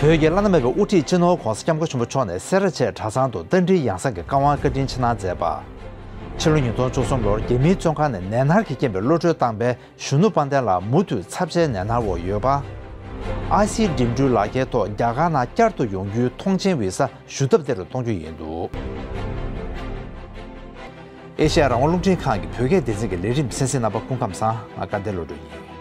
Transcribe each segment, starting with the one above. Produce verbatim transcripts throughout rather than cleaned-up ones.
བོད་ཀྱི་བླ་ན་མེད་པའི་དབུ་ཁྲིད་སྤྱི་ནོར་༧གོང་ས་༧སྐྱབས་མགོན་ཆེན་པོ་མཆོག་ནས་སེ་ར་བྱེས་གྲྭ་ཚང་དུ་རྟ་མགྲིན་ཡང་གསང་གི་བཀའ་དབང་བཀའ་དྲིན་ཆེ་གནང་མཛད་པ། ཕྱི་ལོ་ཉིས་སྟོང་བཅུ་གསུམ་ལོར་རྒྱ་མིའི་བཙོན་ཁང་ནས་ནད་མནར་གྱིས་རྐྱེན་པས་གློད་བཀྲོལ་བཏང་བའི་གཞོན་ནུ་དཔལ་ལྡན་ལགས་མུ་མཐུད་ཚབས་ཆེའི་ནད་མནར་འོག་ཡོད་པ། ཨ་སིའི་འགྲིམ་འགྲུལ་ལག་འཁྱེར་ཐོག་རྒྱ་གར་ནང་བསྐྱར་དུ་ཡོང་རྒྱུའི་ཐོངས་མཆན་བི་ས་ཞུ་ཐབས་བདེ་རུ་གཏོང་རྒྱུ་ཡིན་འདུག་ཨེ་ཤ་ཡ་རང་དབང་རླུང་འཕྲིན་ཁང་གི་བོད་སྐད་སྡེ་ཚན་གྱི་ལས་རིམ་གསན་གཟིགས་རྣམ་པ་སྐུ་ཁམས་བཟང་། ང་སྐལ་ལྡན་བློ་གྲོས་ཡིན།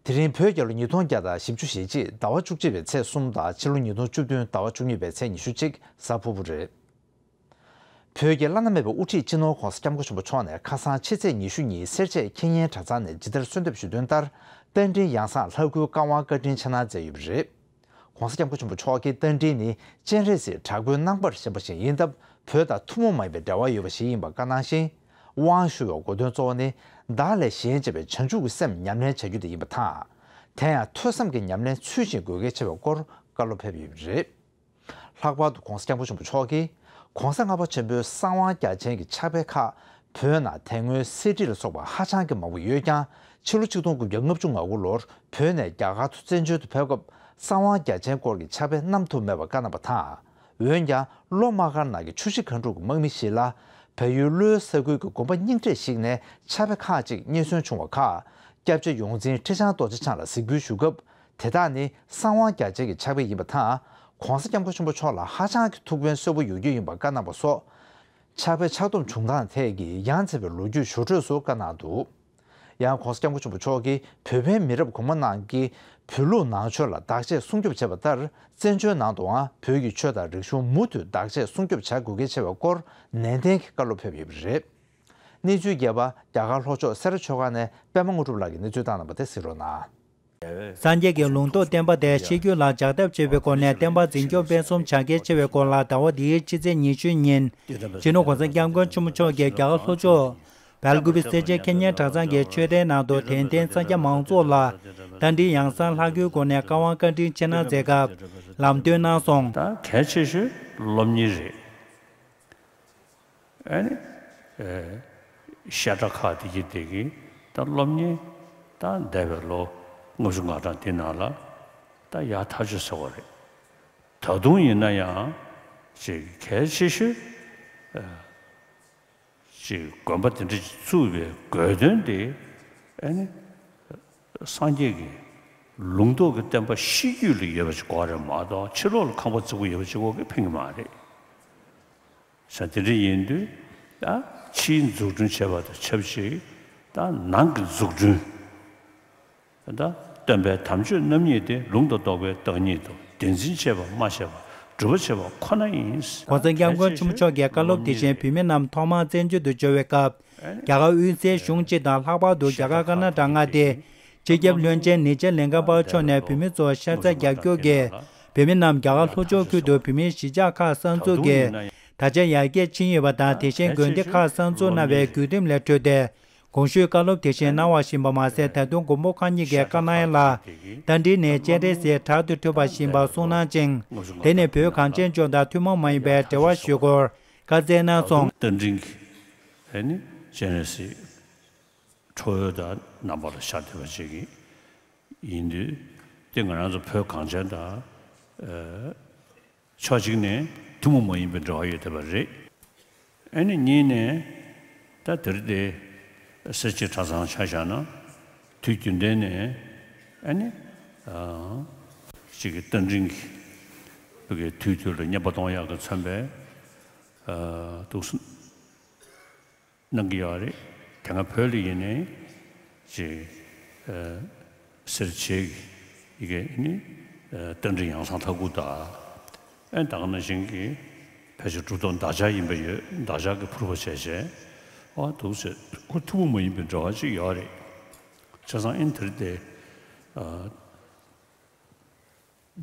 དེ་རིང་བོད་རྒྱལ་ལོ་ཉིས་སྟོང་བརྒྱ་དང་བཞི་བཅུ་ཞེ་གཅིག་ཟླ་བ་བཅུ་གཅིག་པའི་ཚེས་གསུམ་དང་ཕྱི་ལོ་ཉིས་སྟོང་བཅུ་བདུན་ཟླ་བ་བཅུ་གཉིས་པའི་ཚེས་ཉི་ཤུ་གཅིག་གཟའ་ཕུར་བུ་རེད། བོད་ཀྱི་བླ་ན་མེད་པའི་དབུ་ཁྲིད་སྤྱི་ནོར་༧གོང་ས་༧སྐྱབས་མགོན་ཆེན་པོ་མཆོག་ནས་ཁ་སང་ཕྱི་ཚེས་ཉི་ཤུ་ཉིན་སེར་བྱེས་ཁེ་ཉེན་གྲྭ་ཚང་ནས་ཇི་ལྟར་གསོལ་འདེབས་ཞུས་དོན་ལྟར། རྟ་མགྲིན་ཡང་གསང་ལྷ་སྐུའི་བཀའ་དབང་བཀའ་དྲིན་ཆེ་གནང་མཛད་ཡོད་པ་རེད། ༸གོང་ས་༸སྐྱབས་མགོན་ཆེན་པོ་མཆོག་གི་རྟ་མགྲིན་ནི་སྤྱན་རས་གཟིགས་དྲག་པོའི་རྣམ་པར་བཞེངས་པ་ཞིག་ཡིན་སྟབས། བོད་དང་ཐུན་མོང་མ་ཡིན་པའི་འབྲེལ་བ་ཡོད་པ་ཞིག་ཡིན་པ་བཀའ་གནང་ཞིང་། དབང་ཞུ་བའི་གོ་དོན་གཙོ་བོ་ནི། བདག་ལས་གཞན་གཅེས་པའི་བྱང་ཆུབ་ཀྱི་སེམས་ཉམས་ལེན་བྱ་རྒྱུ་དེ་ཡིན་པ་དང་། དེ་ཡང་ཐོས་བསམ་གྱི་ཉམས་ལེན་ཚུལ་བཞིན་དགོས་གལ་ཆེ་བའི་སྐོར་བཀའ་སློབ་ཕེབས་ཡོད་པ་རེད། ལྷག་པར་དུ་༸གོང་ས་༸སྐྱབས་མགོན་ཆེན་པོ་མཆོག་གིས། ༸གོང་ས་ལྔ་པ་ཆེན་པོའི་གསང་བ་རྒྱ་ཆེན་གྱི་ཕྱག་དཔེ་ཁག་བོད་ནང་དེ་སྔོན་གསེར་བྲིས་ལ་སོགས་པ་ཧ་ཅང་གི་མང་པོ་ཡོད་ཀྱང་། ཕྱི་ལོ་ཆིག་སྟོང་དགུ་བརྒྱ་ལྔ་བཅུ་ང་དགུ་ལོར་བོད་ནས་རྒྱ་གར་དུ་བཙན་བྱོལ་དུ་ཕེབས་སྐབས། གསང་བ་རྒྱ་ཆེན་སྐོར་གྱི་ཕྱག་དཔེ་བསྣམས་ཐུབ་མེད་པ་བཀའ་གནང་བ་དང་། འོན་ཀྱང་། ལྷོ་དམག་སྒར་ནང་གི་ཆུ་བཞི་སྒང་དྲུག་གི་དམག་མི་ཞིག་ལ། བལ་ཡུལ་ལྷོའི་ས་ཁུལ་གྱི་དགོན་པ་རྙིང་གྲས་ཤིག་ནས་ཕྱག་དཔེ་ཁག་ཅིག་རྙེད་སོན་བྱུང་བ་ཁག་སྐྱབས་རྗེ་ཡོངས་འཛིན་ཁྲི་བྱང་རྡོ་རྗེ་འཆང་ལ་གཟིགས་འབུལ་ཞུ་སྐབས། དེ་དག་ནི་གསང་བ་རྒྱ་ཆེན་གྱི་ཕྱག་དཔེ་ཡིན་པ་དང་། ༸གོང་ས་༸སྐྱབས་མགོན་ཆེན་པོ་མཆོག་ལ་ཧ་ཅང་གི་ཐུགས་ཕན་གསོས་པོ་ཡོད་རྒྱུ་ཡིན་པ་བཀའ་གནང་བ་སོགས། ཕྱག་དཔེ་ཕྱག་སྡོམ་བྱུང་སྟངས་ཐད་ཀྱི་ཡང་རྩ་བའི་ལོ་རྒྱུས་ཞོར་འཕྲོས་སུ་བཀའ་གནང་འདུག་ཡང་༸གོང་ས་༸སྐྱབས་མགོན་ཆེན་པོ་མཆོག་གིས་བོད་པའི་མི་རབས་གོང་མ་རྣམས་ཀྱིས་བོད་ལུགས་ནང་ཆོས་ལ་བདག་གཅེས་སྲུང་སྐྱོབ་བྱས་པ་ལྟར། བཙན་བྱོལ་ནང་དུའང་བོད་ཀྱི་ཆོས་དང་རིག་གཞུང་མུ་མཐུད་བདག་གཅེས་སྲུང་སྐྱོབ་བྱ་དགོས་གལ་ཆེ་བའི་སྐོར་ནན་ཏན་གྱིས་བཀའ་སློབ་ཕེབས་ཡོད་པ་རེད། གནས་ཚུལ་རྒྱས་པ། རྒྱ་གར་ལྷོ་ཕྱོགས་སེ་ར་ཆོས་སྒར་ནས་པད་མ་དངོས་གྲུབ་ལགས་ཀྱིས་གནས་ཚུལ་བཏང་གནང་བ་དེ་གཟིགས་རོགས་གནང་། སངས་རྒྱས་ཀྱི་ལུང་རྟོགས་བསྟན་པ་དེ་ཤེས་རྒྱུད་ལ་སྦྱར་ཐབས་བྱེད་པའི་སྒོ་ནས་བསྟན་པ་འཛིན་སྐྱོང་སྤེལ་གསུམ་བྱ་གལ་ཆེ་བའི་སྐོར་ལ། ཟླ་བ་འདིའི་ཕྱི་ཚེས་ཉི་ཤུ་ཉིན་སྤྱི་ནོར་༸གོང་ས་༸སྐྱབས་མགོན་ཆེན་པོ་མཆོག་གིས་རྒྱ་གར་ལྷོ་ཕྱོགས་སྦེལ་ཀུ་པེ་སེར་བྱེས་ཁེ་ཉེན་གྲྭ་ཚང་གི་ཆོས་སྡེའི་ནང་དུ་དད་ལྡན་སངས་རྒྱས་མང་ཚོགས་ལ་རྟ་མགྲིན་ཡང་གསང་ལྷ་སྐུའི་སྒོ་ནས་བཀའ་དབང་བཀའ་དྲིན་ཆེ་གནང་མཛད་སྐབས་ལམ་སྟོན་གནང་སོང་། ད་གལ་ཆེ་ཤོས་སློབ་གཉེར་རེད། ཨ་ནི། ཨེ། བཤད་གྲྭ་ཁག་དེ་གི་དེ་གི་ད་སློབ་གཉེར་ད་འདས་པའི་ལོ་ལྔ་བཅུ་ང་གྲངས་དེ་ནང་ལ་ད་ཡག་ཐག་ཆོད་ཟེར་བ་རེད། ད་དུང་ཡིན་ན་ཡང་ཅིག་གལ་ཆེ་ཤོས་ཨ་ཅིག་དགོན་པ་དེ་འདྲ་ཅིག་བཙུགས་པའི་དགོས་དོན་དེ་ཨ་ནི་སངས་རྒྱས་ཀྱི་ལུང་རྟོགས་ཀྱི་བསྟན་པ་ཤེས་རྒྱུད་ལ་ཡོད་པ་ཅིག་དགོས་རེད་མ་གཏོགས་ཕྱི་ལོགས་ལ་ཁང་པ་བརྩིགས་པ་ཡོད་པ་ཅིག་དགོས་ཀྱི་ཕན་གྱི་མ་རེད། ས་དེ་འདྲ་ཡིན་དུས་ད་ཕྱིའི་འཛུགས་སྐྲུན་བྱས་པ་དང་ཆབས་ཅིག་ད་ནང་གི་འཛུགས་སྐྲུན། ད་སྟོན་པའི་དམ་ཆོས་རྣམ་གཉིས་དེ་ལུང་དང་རྟོགས་པའི་བདག་ཉིད་དུ་བདེན་འཛིན་བྱས་པ་མ་བྱས་པ་སྒྲུབ་པ་བྱས་པ་ཁོ་ན་ཡིན། ༸གོང་ས་༸སྐྱབས་མགོན་ཆེན་པོ་མཆོག་གིས་བཀའ་སློབ་དེ་བཞིན་བོད་མི་རྣམས་ཐོག་མར་བཙན་བྱོལ་དུ་འབྱོར་བའི་སྐབས། རྒྱ་གར་དབུས་སའི་གཞུང་སྤྱི་དང་ལྷག་པར་དུ་རྒྱ་གར་ཀར་ནཱ་ཊ་མངའ་སྡེའི་སྤྱི་ཁྱབ་བློན་ཆེན་ནེ་ཅིང་ལིང་ག་པར་མཆོག་ནས་བོད་མི་ཚོར་ཤ་ཚ་རྒྱག་རྒྱུ་གིས། བོད་མི་རྣམས་རྒྱ་གར་ལྷོ་ཕྱོགས་ཁུལ་དུ་བོད་མིའི་གཞིས་ཆགས་ཁག་གསར་འཛུགས་ཀྱིས་ད་ཆ་ཡར་རྒྱས་ཕྱིན་ཡོད་པ་དང་། དེ་བཞིན་དགོན་སྡེ་ཁག་གསར་འཛུགས་གནང་བའི་བརྒྱུད་རིམ་ལས་འཕྲོས་ཏེ། གོང་ཞུས་བཀའ་སློབ་དེ་བཞིན་གནང་བ་བཞིན་པ་མ་ཟད། ད་དུང་མགོན་པོ་གང་ཉིད་ཀྱི་བཀའ་གནང་ཡན་ལག་རྟ་མགྲིན་ནི་སྤྱན་རས་གཟིགས་དྲག་ཏུ་ཐོས་པ་བཞིན་པ་གསུངས་གནང་ཅིང་། དེ་ནི་བོད་གངས་ཅན་ལྗོངས་དང་ཐུན་མོང་མ་ཡིན་པའི་འབྲེལ་བ་ཞུ་སྐོར་བཀའ་སྩལ་གནང་སོང་། རྟ་མགྲིན་གྱི་ཨ་ནི་སྤྱན་རས་གཟིགས་ཁྲོ་བོའི་དང་རྣམ་པ་ལ་ཤར་བསྡད་པ་ཅིག་ཡིན་དུས་དེ་ང་རང་ཚོ་བོད་གངས་ཅན་དང་། ཕྱོགས་གཅིག་ནས་ཐུན་མོང་མ་ཡིན་པའི་འབྲེལ་བ་ཡོད་བསྡད་པ་རེད། ཨ་ནི་གཉིས་ནས་ད་དེར་དེ་སེར་བྱེས་གྲྭ་ཚང་ཆ་བཞག་ན་དུས་རྒྱུན་ལྡན་ནས་ཨ་ནི་ཨ་གཅིག་གི་རྟ་མགྲིན་གྱི་བོད་ཀྱི་དུས་དུས་ལ་བསྙེན་པ་གཏོང་ཡག་གི་མཚོན་པའི་ཨ་འདུག་སེ་གནང་གི་ཡོད་རེད། དེ་སྔ་བོད་ལ་ཡིན་ནའི་ཅིག་ཨ་སེར་བྱེས་ཀྱི་ཡི་གེ་ནི་ཨ་རྟ་མགྲིན་ཡང་གསང་ལྷ་སྐུ་དང་། ཨ་ད་ག་ནང་བཞིན་གྱི་ཕལ་ཆེར་གྲུབ་ཐོབ་འདག་ཆ་ཡིན་པ་ཡོད། འདག་ཆ་གི་ཕུར་པ་བྱས་བྱས་ཨ་འདུག་སེ་ཁོ་ཐུན་མོང་མ་ཡིན་པའི་འབྲེལ་བ་ཅིག་ཡོད་རེད། བྱས་ཙང་ཨ་ནི་དེར་དེ་ཨ།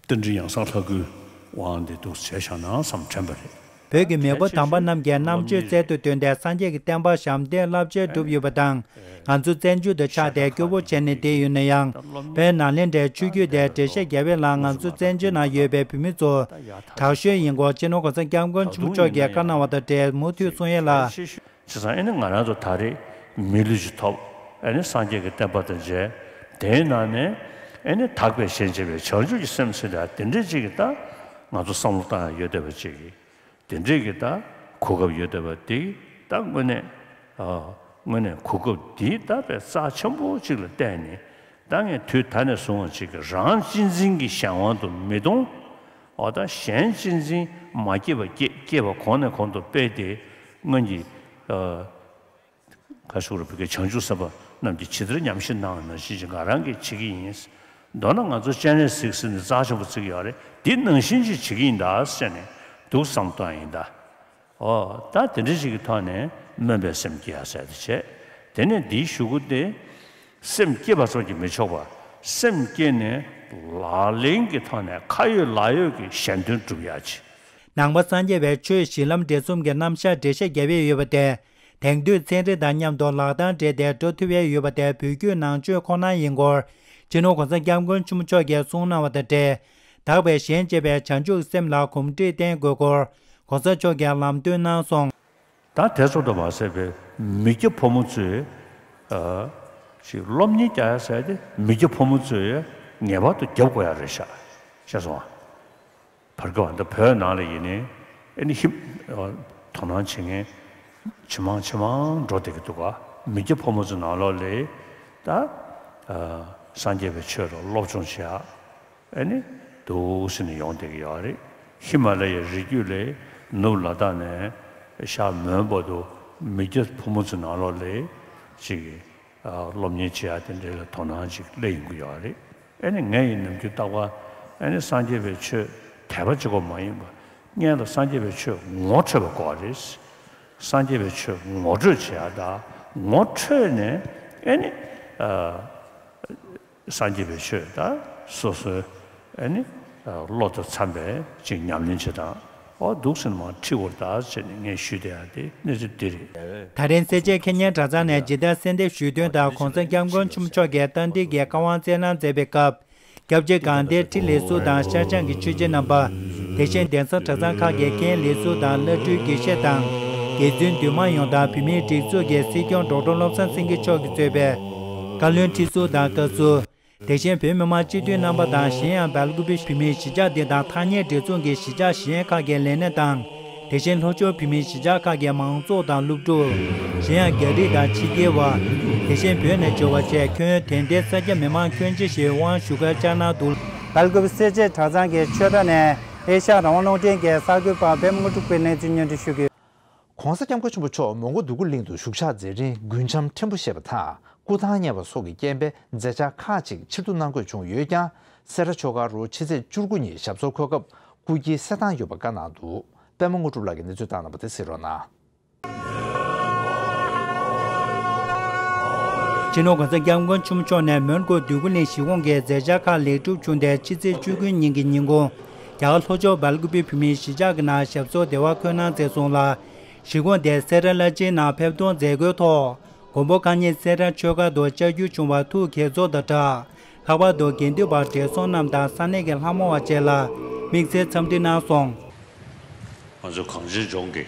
རྟ་མགྲིན་ཡང་གསང་ལྷ་སྐུའི་དབང་འདི་འདུག་བྱས་བཞག་ན་བསམ་དྲན་པ་རེད། བོད་ཀྱི་མེས་པོ་དམ་པ་རྣམས་ཀྱིས་རྣམ་དཔྱོད་རྩལ་དུ་བཏོན་ཏེ་སངས་རྒྱས་ཀྱི་བསྟན་པ་ཞབས་བརྟན་བསླབ་བྱར་བསྒྲུབས་ཡོད་པ་དང་། ང་ཚོ་བཙན་བྱོལ་དུ་ཆགས་ཏེ་སྐྱོ་བོ་བྱས་ནས་བསྡད་ཡོད་ན་ཡང་། བོད་ནཱ་ལེནྡྲའི་ཆོས་བརྒྱུད་དེ་འགྲེལ་བཤད་རྒྱག་པའི་ལ་ང་ཚོ་བཙན་བྱོལ་ནང་ཡོད་པའི་བོད་མི་ཚོ་དྲག་ཤོས་ཡིན་སྐོར་སྤྱི་ནོར་གོང་ས་སྐྱབས་མགོན་ཆེན་པོ་མཆོག་གིས་བཀའ་གནང་བ་དང་འབྲེལ་མུ་མཐུད་གསུང་ཡས་ལ། བྱས་ཙང་ཨེ་ནི་ང་རང་ཚོ་ད་རེས་མི་ལུས་ཅིག་ཐོབ། ཨེ་ནི་སངས་རྒྱས་ཀྱི་བསྟན་པ་དང་མཇལ། དེའི་ནང་ནས་ཨེ་ནི་དག་པའི་ཞེན་བྱེད་པའི་བྱང་ཆུབ་ཀྱི་སེམས་ཟེར་ཡ་དེ་འདྲའི་ཅིག་གི་ད་ང་ཚོ་བསམ་བློ་བཏང་ཡ་ཡོད་བསྡད་པ་ཅིག་གི། དེ་འདྲའི་གི་ད་གོ་སྐབས་ཡོད་བསྡད་པ་དེ་ད་དངོས་གནས་ཨ་དངོས་གནས་གོ་སྐབས་འདི་ད་དཔེ་རྩ་ཆེན་པོ་ཅིག་ལ་བལྟས་ནས། ད་ངས་དུས་ད་ནས་བཟུང་བ་ཅིག་གི་རང་གཅེས་འཛིན་གྱི་གཞན་དབང་དུ་མི་གཏོང་། འོ་ད་གཞན་གཅེས་འཛིན་མ་སྐྱེས་པ་སྐྱེ་སྐྱེས་པ་གོང་ནས་གོང་དུ་སྤེལ་ཏེ་སྔོན་གྱི་ཨ་ཁ་ཤུགས་རུ་བོད་ཀྱི་བྱང་ཆུབ་སེམས་དཔའ་རྣམས་ཀྱིས་ཇི་ལྟར་ཉམས་ཞིབ་གནང་བ་ནང་བཞིན་ཅིག་ང་རང་གིས་བྱེད་ཀྱི་ཡིན། མདོར་ན་ང་ཚོ་སྤྱན་རས་གཟིགས་ཟེར་ནས་རྩ་ཆེན་པོ་བརྩི་གི་ཡོད་རེད། འདི་ནང་བཞིན་ཅིག་བྱེད་ཀྱི་ཡིན་ད་ཟེར་ནས་འདུག་བསམ་བཏང་ཡིན་ད། ཨོ། ད་དེ་འདྲ་ཞིག་གི་ཐོག་ནས་སྨོན་པའི་སེམས་སྐྱེ་ཡ་ཟེར་དེ་བྱས། དེ་ནས་འདིའི་གཞུག་གུ་དེ། སེམས་བསྐྱེད་པ་ཙམ་གྱིས་མི་ཆོག་པ། སེམས་བསྐྱེད་ནས་ལག་ལེན་གྱི་ཐོག་ནས་ཁ་ཡོད་ལག་ཡོད་ཀྱི་གཞན་དོན་སྒྲུབ་ཡ་ཅིག། ནང་པ་སངས་རྒྱས་པའི་ཆོས་གཞི་ལམ་འབྲས་གསུམ་གྱི་རྣམ་གཞག་འགྲེལ་བཤད་རྒྱབ་ཡས་ཡོད་པ་དེ། དེང་དུས་ཚན་རིག་དང་མཉམ་དུ་ལག་གདང་སྦྲེལ་ཏེ་འགྲོ་ཐུབ་ཡས་ཡོད་པ་དེ་བོད་བརྒྱུད་ནང་ཆོས་ཁོ་ན་ཡིན་སྐོར། སྤྱི་ནོར་གོང་ས་སྐྱབས་མགོན་ཆེན་པོ་མཆོག་གིས་གསུངས་གནང་བ་དང་འབྲེལ། དག་པའི་ཞེན་བྱེད་པའི་བྱང་ཆུབ་སེམས་ལ་གོམས་འདྲིས་བསྟེན་དགོས་སྐོར། གོང་ས་མཆོག་གིས་ལམ་སྟོན་གནང་སོང་། ད་དེ་ཙམ་དུ་མ་ཟད་པའི་མི་སྐྱ་ཕོ་མོ་ཚོས་ཨ་ཅིག་སློབ་གཉེར་རྒྱག་ཡ་ཟེར་ཏེ་མི་སྐྱ་ཕོ་མོ་ཚོས་ངེས་པར་དུ་རྒྱབ་དགོས་ཡ་རེད་ཤག། ཤེས་སོང་ཨ། བར་སྐབས་འདི་བོད་ནང་ལ་ཡིན་ནའི་ཨེ་ནི་ཧིབ་དོ་སྣང་བྱེད་མཁན་ཇེ་མང་ཇེ་མང་འགྲོ་བསྡད་ཀྱི་འདུག་ག། མི་སྐྱ་ཕོ་མོ་ཚོ་ནང་ལོགས་ལ་ད་ཨ་སངས་རྒྱས་པའི་ཆོས་ལ་སློབ་སྦྱོང་བྱེད་ཡ་ཨེ་ནི་འདུག་སེ་ནས་ཡོང་བསྡད་ཀྱི་ཡོད་རེད། ཧི་མ་ལ་ཡའི་རི་རྒྱུད་ལ་ནུབ་ལ་དྭགས་ནས་ཤར་མོན་བར་དུ་མི་སྐྱ་ཕོ་མོ་ཚོ་ནང་ལོགས་ལ་ཅིག་སློབ་གཉེར་བྱེད་ཡ་དེ་འདྲ་ལ་དོ་སྣང་ཅིག་སླེབས་ཡོང་གི་ཡོད་རེད། ཨེ་ནི་ངས་ཡིན་ནམ་རྒྱུན་རྟག་པར་ཨེ་ནི་སངས་རྒྱས་པའི་ཆོས་དད་པ་གཅིག་པོ་མ་ཡིན་པར་སྔོན་ལ་སངས་རྒྱས་པའི་ཆོས་ངོ་འཕྲོད་པ་དགོས་རེད། སངས་རྒྱས་པའི་ཆོས་ངོ་སྤྲོད་བྱེད་ཡ་དང་ངོ་འཕྲོད་ནས་ཨེ་ནི་ཨ། སངས་རྒྱས་པའི་ཆོས་དང་སོ་སོའི་ཨ་ནི་བློ་དང་འཚམ་པའི་ཅིག་ཉམས་ལེན་བྱེད་སྟངས་འོ་འདུག་སེ་མར་ཁྲིད་དགོས་རེད་ད་ཟེར་ནས་ངས་ཞུས་བསྡད་ཡ་དེ་གནས་ཚུལ་འདི་རེད། ད་རིང་སེར་བྱེས་ཁེ་ཉན་གྲྭ་ཚང་ནས་ཇི་ལྟར་གསལ་འདེབས་ཞུས་དོན་ལྟར་གོང་ས་སྐྱབས་མགོན་ཆེན་པོ་མཆོག་གིས་རྟ་མགྲིན་གྱི་བཀའ་དབང་སྩལ་གནང་མཛད་པའི་སྐབས། སྐྱབས་རྗེ་དགའ་ལྡན་ཁྲི་ལས་ཟུར་དང་ཤར་བྱང་གི་ཆོས་རྗེ་རྣམ་པ། དེ་བཞིན་གདན་ས་གྲྭ་ཚང་ཁག་གི་མཁན་ལས་ཟུར་དང་བླ་སྤྲུལ་དགེ་བཤེས་དང་། དགེ་བཙུན་འདུས་མང་ཡོངས་དང་བོད་མིའི་སྒྲིག་འཛུགས་ཀྱི་སྲིད་སྐྱོང་ཌོག་ཊར་བློ་བཟང་སེང་གེ་མཆོག་གིས་གཙོས་པའི་བཀའ་བློན་ཁྲི་ཟུར་དང་བཀའ་ཟུར། དེ་བཞིན་བོད་མི་མང་སྤྱི་འཐུས་རྣམ་པ་དང་གཞན་ཡང་སྦེལ་ཀུ་པེ་བོད་མིའི་གཞིས་ཆགས་འདི་དང་ཐག་ཉེ་སྒྲིག་འཛུགས་ཀྱི་གཞིས་ཆགས་གཞན་ཁག་གི་ལས་སྣེ་དང་། དེ་བཞིན་ལྷོ་ཕྱོགས་བོད་མིའི་གཞིས་ཆགས་ཁག་གི་མང་ཚོགས་དང་སློབ་ཕྲུག། གཞན་ཡང་རྒྱ་རིགས་དང་ཕྱི་རྒྱལ་བ། དེ་བཞིན་བོད་ནས་འབྱོར་བ་བཅས་ཁྱོན་དེ་ལྟའི་ས་སྐྱ་མི་མང་ཁྱོན་ཆེ་ཞིག་དབང་ཞུ་གར་བཅར་གནང་འདུག། སྦེལ་ཀུ་པེ་སེར་བྱེས་གྲྭ་ཚང་གི་ཆོས་གྲྭ་ནས་ཨེ་ཤ་ཡ་རང་དབང་རླུང་འཕྲིན་གྱི་གསར་འགོད་པ་པད་མ་དངོས་གྲུབ་ཀྱིས་གནས་ཚུལ་སྙན་སྒྲོན་ཞུ་གི་ཡོད། ྋགོང་ས་ྋསྐྱབས་མགོན་ཆེན་པོ་མཆོག་མོན་གྷོ་འདོད་རྒུ་གླིང་དུ་བཞུགས་ཞག་མཛད་རིང་རྒུན་འབྲུམ་ཕྲན་བུ་བཞེས་པ་དང་སྐུ་ཐང་བསྙེན་པ་སོགས་ཀྱི་རྐྱེན་པས་མཛད་འཆར་ཁག་ཅིག་ཕྱིར་བསྡུ་གནང་དགོས་བྱུང་ཡོད་ཀྱང་། སེ་ར་ཆོས་སྒར་རུ་ཕྱི་ཚེས་བཅུ་དགུ་ཉིན་ཞབས་སོར་འཁོད་སྐབས་སྐུ་སྐྱིད་གསལ་ཐང་ཡོད་པ་བཀའ་གནང་འདུག། པད་མ་དངོས་གྲུབ་ལགས་ཀྱིས་གནས་ཚུལ་བཏང་གནང་བ་དེ་གཟིགས་རོགས་གནང་། སྤྱི་ནོར་ྋགོང་ས་ྋསྐྱབས་མགོན་ཆེན་པོ་མཆོག་ནས་མོན་གྷོ་འདོད་རྒུ་གླིང་གཞིས་ཁོངས་ཀྱི་མཛད་འཆར་ཁག་ལེགས་གྲུབ་བྱུང་སྟེ་ཕྱི་ཚེས་བཅུ་དགུ་ཉིན་གྱི་ཉིན་གུང་། རྒྱ་གར་ལྷོ་ཕྱོགས་སྦེལ་ཀུ་པེ་བོད་མིའི་གཞིས་ཆགས་ཀྱི་ནང་ཞབས་སོར་བདེ་བར་འཁོད་གནང་མཛད་སོང་ལ། གཞིས་ཁོངས་དེ་སེ་ར་བླ་ཆེན་ནང་ཕེབས་གཏོང་མཛད་སྒོའི་ཐོག་མགོན་པོ་གང་ཉིད་སེ་ར་ཆོས་སྒར་དུ་བཅར་རྒྱུ་བྱུང་བར་ཐུགས་དགྱེས་ཚོར་དང་སྦྲགས། ལྷག་པར་དུ་དགེ་འདུན་པ་བགྲེས་སོང་རྣམས་དང་ས་གནས་ཀྱི་ལྷ་མོ་བ་བཅས་ལ་དམིགས་བསལ་འཚམས་འདྲི་གནང་སོང་། ང་ཚོ་གངས་ཅན་ལྗོངས་ཀྱི་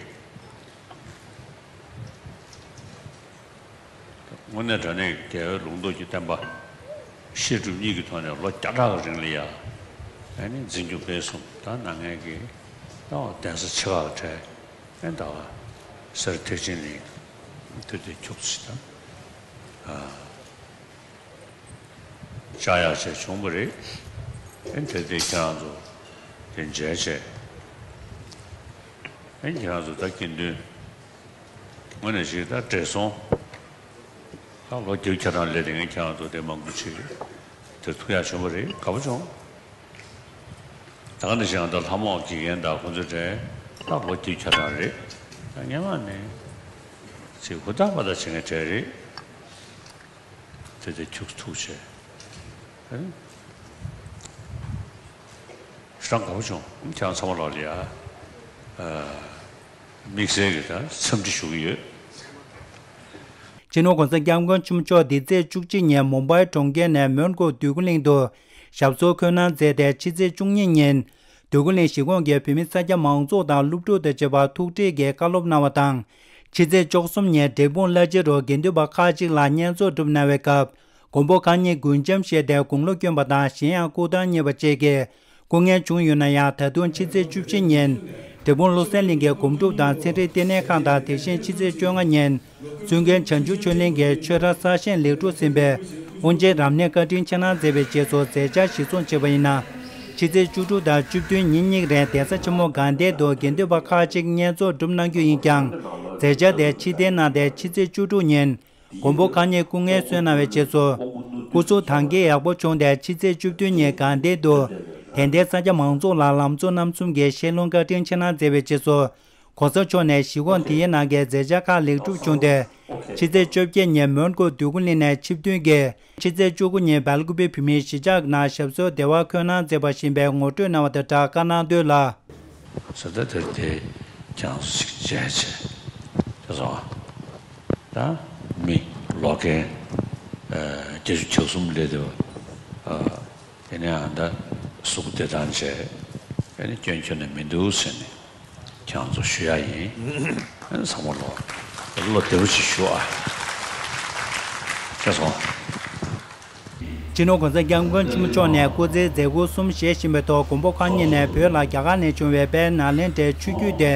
དངོས་གནས་དྲང་གནས་ཀྱི་རྒྱལ་བའི་ལུང་རྟོགས་ཀྱི་བསྟན་པ་བཤད་སྒྲུབ་གཉིས་ཀྱི་ཐོག་ནས་ལོ་བརྒྱ་ཕྲག་གི་རིང་ལ་ཡ་ཨ་ནི་འཛིན་སྐྱོང་སྤེལ་གསུམ་དང་ནང་ངན་གྱི་ད་གདན་ས་ཆེ་ཁག་གྲས་ཨ་ནི་ད་ག་སེ་ར་ཐེག་ཆེན་གླིང་དུ་དེ་ཁྱུག་ཙམ་དང་། བཅར་ཡག་བྱས་བྱུང་བ་རེད། ཨེ་དེ་དེ་ཁྱེད་རང་ཚོ་དེ་མཇལ་བྱས། ཨེ་ཁྱེད་རང་ཚོ་ད་དགེ་འདུན་དངོས་གནས་ཞིག་ད་བགྲེས་སོང་ད་ལོ་བརྒྱད་ཅུ་གྱ་གྲངས་སླེབས་དེ་ངས་ཁྱེད་རང་ཚོ་དེ་མང་པོ་ཅིག་དེ་ཐུག་ཡག་བྱུང་བ་རེད། དགའ་པོ་བྱུང་། ད་ག་ནང་བཞིན་ང་ཚོ་ལྷ་མོ་དགེ་རྒན་དང་ཁོང་ཚོ་གྲས་ད་ལོ་བརྒྱད་ཅུ་གྱ་གྲངས་རེད། ད་སྔན་མ་ནས་ཅིག་ཧུར་ཐག་པ་ད་བྱེད་མཁན་གྲས་རེད། དེ་དེ་ཁྱུག་ཐུག་བྱས། ཨ་ནི་ཞེ་དྲག་དགའ་པོ་བྱུང་། ཁྱེད་རང་ཚང་མ་ལོག་ལ་ཡ། ཨ། དམིགས་བསལ་གྱི་ད་འཚམས་འདྲི་ཞུ་གི་ཡོད། སྤྱི་ནོར་༧གོང་ས་༧སྐྱབས་མགོན་ཆེན་པོ་མཆོག་འདི་ཚེས་བཅུ་གཅིག་ཉིན་མུམ་བྷའི་གྲོང་ཁྱེར་ནས་མོན་གྷོ་འདོད་རྒུ་གླིང་དུ་ཞབས་སོར་འཁོད་གནང་མཛད་དེ། ཕྱི་ཚེས་བཅུ་གཉིས་ཉིན་འདོད་རྒུ་གླིང་གཞིས་ཁོངས་ཀྱི་བོད་མི་སེར་སྐྱ་མང་ཚོགས་དང་སློབ་ཕྲུག་དང་བཅས་པ་ཐུག་འཕྲད་ཀྱིས་བཀའ་སློབ་གནང་བ་དང་། ཕྱི་ཚེས་བཅུ་གསུམ་ཉིན་འབྲས་སྤུངས་བླ་སྤྱི་རུ་དགེ་འདུན་པ་ཁག་ཅིག་ལ་བསྙེན་རྫོགས་སྒྲུབ་གནང་བའི་སྐབས། མགོན་པོ་གང་ཉིད་མགུལ་ཆམ་བཞེས་ཏེ་དགུང་ལོ་བསྐྱོན་པ་དང་། གཞན་ཡང་སྐུ་ཐང་རྙེད་པ་བཅས་ཀྱི་སྐུ་ངལ་བྱུང་ཡོད་ན་ཡང་། ད་དུང་ཕྱི་ཚེས་བཅུ་བཞི་ཉིན་འབྲས་སྤུངས་བློ་གསལ་གླིང་གི་སྒོམ་སྒྲུབ་དང་ཚན་རིག་ལྟེ་གནས་ཁང་དང་། དེ་བཞིན་ཕྱི་ཚེས་བཅོ་ལྔ་ཉིན་བཙུན་དགོན་བྱང་ཆུབ་ཆོས་གླིང་གི་ཆོས་གྲྭ་གསར་བཞེངས་ལེགས་གྲུབ་ཟིན་པའི་དབུ་འབྱེད་རབ་གནས་བཀའ་དྲིན་ཆེ་གནང་མཛད་པའི་རྗེས་སུ་མཛད་འཆར་གཞིར་བཟུང་བྱས་པ་ཡིན་ན། ཕྱི་ཚེས་བཅུ་དྲུག་དང་བཅུ་བདུན་ཉིན་གཉིས་རིང་གདན་ས་ཆེན་མོ་དགའ་ལྡན་དུ་དགེ་འདུན་པ་ཁག་ཅིག་བསྙེན་རྫོགས་སྒྲུབ་གནང་རྒྱུ་ཡིན་ཀྱང་། མཛད་འཆར་དེ་ཕྱིར་འཐེན་གནང་སྟེ། ཕྱི་ཚེས་བཅུ་དྲུག་ཉིན་མགོན་པོ་གང་ཉིད་སྐུ་ངལ་གསོས་གནང་བའི་རྗེས་སུ། སྐུ་གཟུགས་ཐང་གའི་ཡག་པོ་བྱུང་སྟེ། ཕྱི་ཚེས་བཅུ་བདུན་ཉིན་དགའ་ལྡན་དུ་དད་ལྡན་སེར་སྐྱ་མང་ཚོགས་ལ་ལམ་གཙོ་རྣམ་གསུམ་གྱི་ཞལ་ལུང་བཀའ་དྲིན་ཆེ་གནང་མཛད་པའི་རྗེས་སུ། གོང་ས་མཆོག་ནས་གཞིས་ཁོངས་དེའི་ནང་གི་མཛད་འཆར་ཁག་ལེགས་གྲུབ་བྱུང་སྟེ། ཕྱི་ཚེས་བཅོ་བརྒྱད་ཉིན་མོན་གྷོ་འདོད་རྒུ་གླིང་ནས་ཆིབས་ཐོན་གྱིས། ཕྱི་ཚེས་བཅུ་དགུ་ཉིན་སྦེལ་ཀུ་པེ་བོད་མིའི་གཞིས་ཆགས་ནང་ཞབས་སོར་བདེ་བར་འཁོད་གནང་མཛད་པ་བཞིན་པའི་ངོ་སྤྲོད་གནང་བ་དང་སྦྲགས་བཀའ་གནང་དོན་ལ། ཟེར་ད་དེར་དེ་ཀྱང་ཞིག་བྱས་བྱས། དེ་སོང་། ད་མི་ལོག་མཁན་ཨ་བརྒྱད་ཅུ་གྱ་གསུམ་སླེབས་བསྡད་པ། ཨ་དེ་ནས་ཨ་ད་གཟུགས་བདེ་ཐང་བྱས། ཨ་ནི་སྐྱོན་ཁྱོན་ནས་མི་འདུག་ཟེར་ནས་ཁྱེད་རང་ཚོ་ཞུ་ཡ་ཡིན། ཨ་ནི་ཚང་མ་ལོག་བློ་བདེ་པོ་ཅིག་ཞུ་ཨ། དེ་སོང་། སྤྱི་ནོར་༧གོང་ས་༧སྐྱབས་མགོན་ཆེན་པོ་མཆོག་ནས་སྐུ་ཚེའི་མཛད་སྒོ་གསུམ་བཞེས་བཞིན་པའི་ཐོག་མགོན་པོ་གང་ཉིད་ནས་བོད་ལ་རྒྱ་གར་ནས་བྱུང་བའི་དཔལ་ནཱ་ལེནྡྲའི་ཆོས་བརྒྱུད་དེ་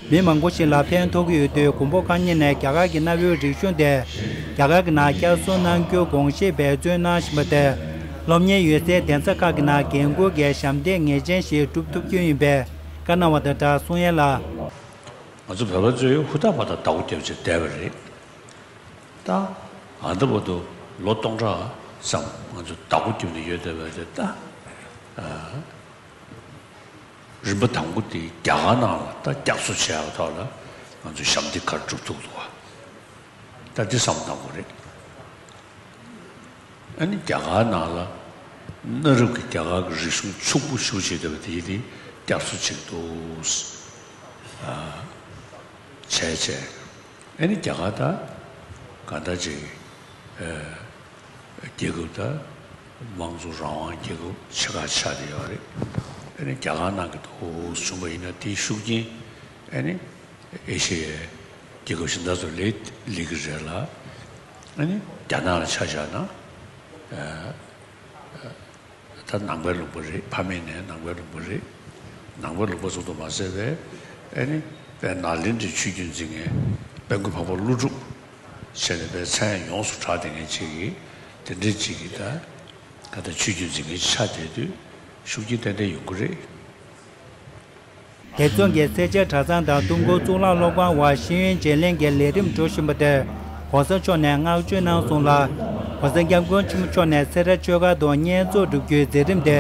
མི་མང་པོ་ཞིག་ལ་ཕན་ཐོགས་ཀྱི་ཡོད་དུས། མགོན་པོ་གང་ཉིད་ནས་རྒྱ་གར་གྱི་གནའ་བོའི་རིག་གཞུང་དེ་རྒྱ་གར་གྱི་ནང་བསྐྱར་གསོ་གནང་རྒྱུའི་དགོངས་བཞེས་འབད་བརྩོན་གནང་བཞིན་པ་དེ། སློབ་གཉེར་ཡོད་སའི་གདན་ས་ཁག་གི་ནང་འགན་འཁུར་གྱི་ཞབས་འདེགས་ངེས་ཅན་ཞིག་སྒྲུབ་ཐུབ་རྒྱུ་ཡིན་པའི་བཀའ་གནང་བ་དང་སྦྲགས་གསུང་ཡ་ལ། ང་ཚོ་བོད་པ་ཚོས་ཧུར་ཐག་པ་དང་བདག་པོ་རྒྱབ་བྱས་བསྡད་པ་རེད། ད་ཨ་ད་བར་དུ་ལོ་སྟོང་ཕྲག་ཙམ་ང་ཚོ་བདག་པོ་རྒྱབ་ནས་ཡོད་བསྡད་པ་རེད་ད། རིམ་པ་དང་པོ་དེ་རྒྱ་གར་ནང་ལ་ད་བསྐྱར་གསོ་བྱས་པའི་ཐོག་ལ་ང་ཚོ་ཞབས་འདེགས་ག་རེ་སྒྲུབ་ཐུབ་འདུག་བ། ད་འདི་བསམ་བློ་བཏང་དགོས་རེད། ཨ་ནི་རྒྱ་གར་ནང་ལ་གནའ་རབས་ཀྱི་རྒྱ་གར་གྱི་རིག་གཞུང་ཕྱུག་པོ་ཞེ་པོ་ཅིག་ཡོད་བསྡད་པ་དེ་དེ་བསྐྱར་གསོ་བྱེད་འདུག་ཨ། བྱས་བྱས། ཨ་ནི་རྒྱ་གར་ད་ག་འདྲ་ཅིག་ཨ་རྒྱལ་ཁབ་ད་དམངས་གཙོ་རང་དབང་རྒྱལ་ཁབ་ཆེ་ཁག་ཆགས་བསྡད་ཡོད་རེད། ཨ་ནི་རྒྱ་གར་ནང་གི་ཐོག་བྱུང་བ་ཡིན་ན་དེའི་ཤུགས་རྐྱེན་ཨ་ནི་ཨེ་ཤེ་ཡའི་རྒྱལ་ཁབ་གཞན་དག་ཚོ་ལ་སླེབས་ཀྱི་རེད་ལ། ཨ་ནི་རྒྱ་ནག་ལ་ཆ་བཞག་ན་ཨ། ད་ནང་པའི་ལུང་པ་རེད། ཕ་མེས་ནས་ནང་པའི་ལུང་པ་རེད། ནང་པའི་ལུང་པ་ཙམ་དུ་མ་ཟད་པའི་ཨ་ནི་དཔལ་ནཱ་ལེནྡྲའི་ཆོས་བརྒྱུད་འཛིན་མཁན་དཔལ་མགོན་འཕགས་པ་ཀླུ་སྒྲུབ་བྱས་ནས་དཔལ་མཚན་ཡོངས་སུ་གྲགས་བསྡད་མཁན་ཅིག་གིས་དེ་འདྲའི་ཅིག་གིས་ད་ག་ད་ཆོས་བརྒྱུད་འཛིན་མཁན་ཆགས་བསྡད་དུས་ཤུགས་རྐྱེན་ཏན་ཏན་ཡོང་གི་རེད། དེ་མཚུངས་ཀྱི་སེར་བྱེས་གྲྭ་ཚང་དང་ཏུན་ཧོང་གཙུག་ལག་སློབ་ཁང་བར་ཤེས་ཡོན་བརྗེ་ལེན་གྱི་ལས་རིམ་འགྲོ་བཞིན་པ་དེར་༧གོང་ས་མཆོག་ནས་བསྔགས་བརྗོད་གནང་སོང་ལ། ༸གོང་ས་༸སྐྱབས་མགོན་ཆེན་པོ་མཆོག་ནས་སེ་ར་ཆོས་སྒར་དུ་བསྙེན་རྫོགས་སྒྲུབ་རྒྱུའི་མཛད་རིམ་དེ་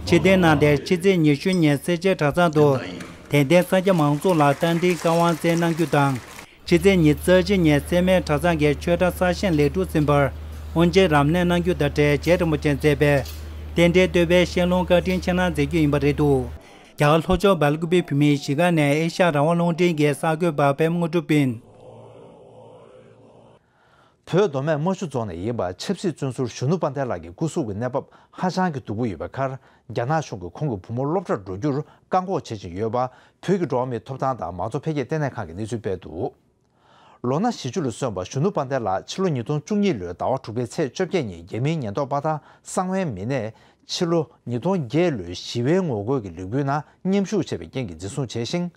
ཕྱིར་འཐེན་གནང་སྟེ། ཕྱི་ཚེས་ཉི་ཤུ་ཉིན་སེར་བྱེས་གྲྭ་ཚང་དུ་དད་ལྡན་སེར་སྐྱ་མང་ཚོགས་ལ་རྟ་མགྲིན་བཀའ་དབང་སྩལ་གནང་རྒྱུ་དང་། ཕྱི་ཚེས་ཉི་ཤུ་རྩ་གཅིག་ཉིན་སེར་སྨད་གྲྭ་ཚང་གི་ཆོས་གྲྭ་གསར་བཞེངས་ལེགས་གྲུབ་ཟིན་པར་དབུ་འབྱེད་རབ་གནས་གནང་རྒྱུ་དང་འབྲེལ་རྗེ་རིན་པོ་ཆེས་མཛད་པའི་རྟེན་འབྲེལ་བསྟོད་པའི་ཤེས་ལྷུང་བཀའ་དྲིན་ཆེ་གནང་མཛད་རྒྱུ་ཡིན་པ་རེད་འདུག་རྒྱ་གར་ལྷོ་ཕྱོགས་སྦེལ་ཀུ་པེ་བོད་མིའི་གཞིས་ཀ་ནས་ཨེ་ཤ་ཡ་རང་དབང་རླུང་འཕྲིན་གྱི་གསར་འགོད་པ་པད་མ་དངོས་གྲུབ་ཡིན། བོད་མདོ་སྨད་རྨ་ཆུ་རྫོང་ནས་ཡིན་པ་ཆབ་སྲིད་བཙོན་ཟུར་གཞོན་ནུ་དཔལ་ལྡན་ལགས་ཀྱི་སྐུ་གཟུགས་ཀྱི་གནས་བབ་ཧ་ཅང་གི་སྡུག་པོ་ཡོད་པའི་ཁར། རྒྱ་ནག་གཞུང་གིས་ཁོང་གི་བུ་མོ་སློབ་གྲྭར་འགྲོ་རྒྱུར་བཀག་འགོག་བྱེད་བཞིན་ཡོད་པ། བོད་ཀྱི་འགྲོ་བ་མིའི་ཐོབ་ཐང་དང་མང་གཙོ་འཕེལ་རྒྱས་ལྟེ་གནས་ཁང་གིས་གནས་ཚུལ་སྤེལ་འདུག་ལོ་ན་བཞི་བཅུ་ལ་སོན་པ་གཞོན་ནུ་དཔལ་ལྡན་ལགས་ཕྱི་ལོ་ཉིས་སྟོང་བཅུ་གཉིས་ལོའི་ཟླ་བ་དྲུག་པའི་ཚེས་བཅོ་བརྒྱད་ཉིན་རྒྱ་མིའི་ཉེན་རྟོག་པ་དང་གསང་བའི་མི་སྣས་ཕྱི་ལོ་ཉིས་སྟོང་བརྒྱད་ལོའི་ཞི་བའི་ངོ་རྒོལ་གྱི་ལས་འགུལ་ནང་མཉམ་ཞུགས་བྱས་པའི་རྐྱེན་གྱིས་འཛིན་བཟུང་བྱས་ཤིང་།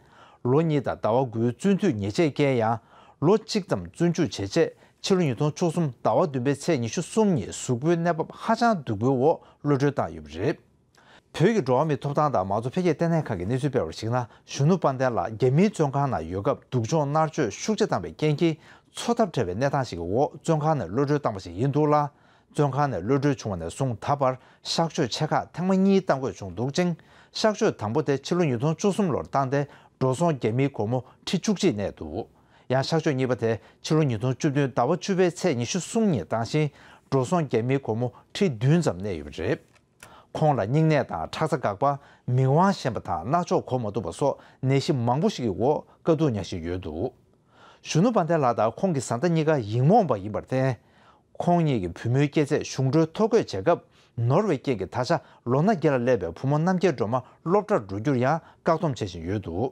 ལོ་གཉིས་དང་ཟླ་བ་དགུའི་བཙོན་འཐུས་ཉེས་ཆད་བཀལ་ཡང་། ལོ་གཅིག་ཙམ་བཙོན་འཇུག་བྱས་རྗེས་ཕྱི་ལོ་ཉིས་སྟོང་བཅུ་གསུམ་ཟླ་བ་བདུན་པའི་ཚེས་ཉི་ཤུ་གསུམ་ཉིན་གཟུགས་པོའི་གནས་བབ་ཧ་ཅང་སྡུག་པོའི་འོག་གློད་གྲོལ་བཏང་ཡོད་པ་རེད། བོད་ཀྱི་འགྲོ་བ་མིའི་ཐོབ་ཐང་དང་མང་གཙོ་འཕེལ་རྒྱས་ལྟེ་གནས་ཁང་གིས་གནས་ཚུལ་སྤེལ་བར་གཞིགས་ན། གཞོན་ནུ་དཔལ་ལྡན་ལགས་རྒྱ་མིའི་བཙོན་ཁང་ནང་ཡོད་སྐབས་སྡུག་སྦྱོང་མནར་གཅོད་ཤུགས་ཆེ་བཏང་བའི་རྐྱེན་གྱིས་འཚོ་ཐབས་བྲལ་བའི་གནས་སྟངས་ཤིག་གི་འོག་བཙོན་ཁང་ནས་གློད་གྲོལ་བཏང་བ་ཞིག་ཡིན་འདུག་ལ། བཙོན་ཁང་ནས་གློད་གྲོལ་བྱུང་བ་ནས་བཟུང་ད་བར་གཤགས་བཅོས་ཆེ་ཁག་ཐེངས་མ་གཉིས་གཏང་དགོས་བྱུང་འདུག་ཅིང་། གཤགས་བཅོས་དང་པོ་དེ་ཕྱི་ལོ་ཉིས་སྟོང་བཅུ་གསུམ་ལོར་བཏང་སྟེ། འགྲོ་སོང་རྒྱ་མིའི་སྒོར་མོ་ཁྲི་བཅུ་གཅིག་གནས་འདུག་ཡང་གཤགས་བཅོས་གཉིས་པ་དེ་ཕྱི་ལོ་ཉིས་སྟོང་བཅུ་བདུན་ཟླ་བ་བཅུ་པའི་ཚེས་ཉི་ཤུ་གསུམ་ཉིན་བཏང་ཞིང་། འགྲོ་སོང་རྒྱ་མིའི་སྒོར་མོ་ཁྲི་བདུན་ཙམ་གནས་ཡོད་པ་རེད། ཁོང་ལ་སྙིང་ནད་དང་ཁྲག་རྩ་འགག་པ། མིག་དབང་ཞན་པ་དང་རྣག་ཕྱོགས་གོ་མ་ཐུབ་པ་སོགས་ནད་གཞི་མང་པོ་ཞིག་གི་འོག་དཀའ་སྡུག་མྱངས་བཞིན་ཡོད་འདུག་གཞོན་ནུ་དཔལ་ལྡན་ལགས་དང་ཁོང་གི་བཟའ་ཟླ་གཉིས་ཀ་ཡིག་རྨོངས་པ་ཡིན་པར་བརྟེན། ཁོང་གཉིས་ཀྱི་བུ་མོའི་སྐྱེས་ཚེས་གཞུང་འབྲེལ་ཐོ་འགོད་བྱེད་སྐབས་ནོར་བའི་རྐྱེན་གྱིས་ད་ཆ་ལོ་ན་བརྒྱད་ལ་སླེབས་པའི་བུ་མོ་རྣམ་རྒྱལ་སྒྲོལ་མ་སློབ་གྲྭར་འགྲོ་རྒྱུར་ཡང་བཀག་སྡོམ་བྱེད་བཞིན་ཡོད་འདུག་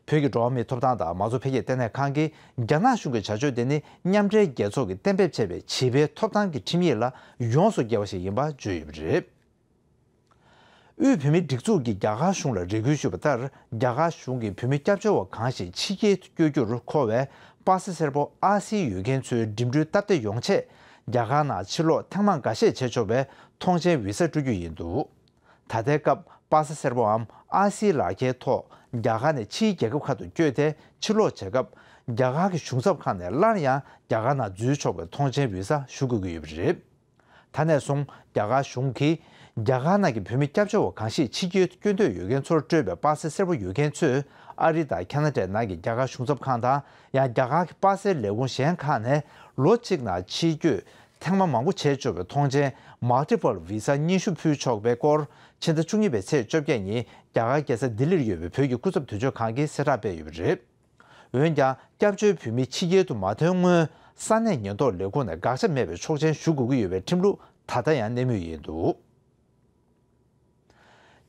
བོད་ཀྱི་འགྲོ་བ་མིའི་ཐོབ་ཐང་དང་མ་འཛུགས་འཕེལ་རྒྱས་ལྟེ་གནས་ཁང་གིས་རྒྱ་ནག་གཞུང་གི་བྱ་སྤྱོད་དེ་ནི་མཉམ་འབྲེལ་རྒྱལ་ཚོགས་ཀྱིས་གཏན་འབེབས་བྱས་པའི་བྱིས་པའི་ཐོབ་ཐང་གི་ཁྲིམས་ཡིག་ལ་ཡོངས་སུ་འགལ་བ་ཞིག་ཡིན་པ་བརྗོད་ཡོད་པ་རེད། དབུས་བོད་མིའི་སྒྲིག་འཛུགས་ཀྱིས་རྒྱ་གར་གཞུང་ལ་རེ་སྐུལ་ཞུས་པ་ལྟར། རྒྱ་གར་གཞུང་གིས་བོད་མི་སྐྱབས་བཅོལ་བ་གང་ཞིག་ཕྱི་རྒྱལ་དུ་བསྐྱོད་རྒྱུར་མཁོ་བའི་པ་སེ་སེར་པོ་ཨར་སི་ཡོད་མཁན་ཚོའི་འགྲིམ་འགྲུལ་སྟབས་བདེ་ཡོང་ཆེད། རྒྱ་གར་ནང་ཕྱིར་ལོག་ཐེངས་མང་འགའ་ཤས་བྱེད་ཆོག་པའི་ཐོངས་མཆན་བི་ས་སྤྲོད་རྒྱུ་ཡིན་འདུག་ད་ལྟའི་སྐབས་པ་སེ་སེར་པོའམ་ཨར་སི་ལག་ཁྱེར་ཐོག་རྒྱ་གར་ནས་ཕྱིའི་རྒྱལ་ཁབ་ཁག་ཏུ་བསྐྱོད་དེ་ཕྱིར་ལོག་བྱེད་སྐབས། རྒྱ་གར་གྱི་གཞུང་ཚབ་ཁང་ནས་སླར་ཡང་རྒྱ་གར་ནང་འཛུལ་ཆོག་པའི་ཐོངས་མཆན་བི་ས་ཞུ་དགོས་ཀྱི་ཡོད་པ་རེད། ད་ནས་བཟུང་རྒྱ་གར་གཞུང་གིས་རྒྱ་གར་ནང་གི་བོད་མི་སྐྱབས་བཅོལ་བ་གང་ཞིག་ཕྱི་རྒྱལ་དུ་བསྐྱོད་འདོད་ཡོད་མཁན་ཚོར་སྤྲོད་པའི་པ་སེ་སེར་པོ་ཡོད་མཁན་ཚོས་ཨ་རི་དང་ཁ་ན་ཌའི་ནང་གི་རྒྱ་གར་གཞུང་ཚབ་ཁང་དང་ཡང་རྒྱ་གར་གྱི་པ་སེའི་ལས་ཁུངས་གཞན་ཁག་ནས་ལོ་གཅིག་ནང་ཕྱིར་བསྐྱོད་ཐེངས་མ་མང་པོ་བྱས་ཆོག་པའི་ཐོངས་མཆན་Multiple Visa སྙན་ཞུ་ཕུལ་ཆོག་པའི་སྐོར་ཕྱི་ཟླ་བཅུ་གཉིས་པའི་ཚེས་བཅོ་བརྒྱད་ཉིན་རྒྱ་གར་རྒྱལ་ས་ལྡི་ལིར་ཡོད་པའི་བོད་ཀྱི་སྐུ་ཚབ་དོན་གཅོད་ཁང་གིས་གསལ་བསྒྲགས་སྤེལ་ཡོད་པ་རེད། འོན་ཀྱང་སྐྱབས་བཅོལ་བོད་མི་ཕྱི་རྒྱལ་དུ་མ་ཐོན་སྔོན་ས་གནས་ཉེན་རྟོག་ལས་ཁུངས་ནས་དགག་བྱ་མེད་པའི་ཆོག་མཆན་ཞུ་དགོས་ཀྱི་ཡོད་པའི་ཁྲིམས་ལུགས་ད་ལྟ་ཡང་གནས་མུས་ཡིན་འདུག་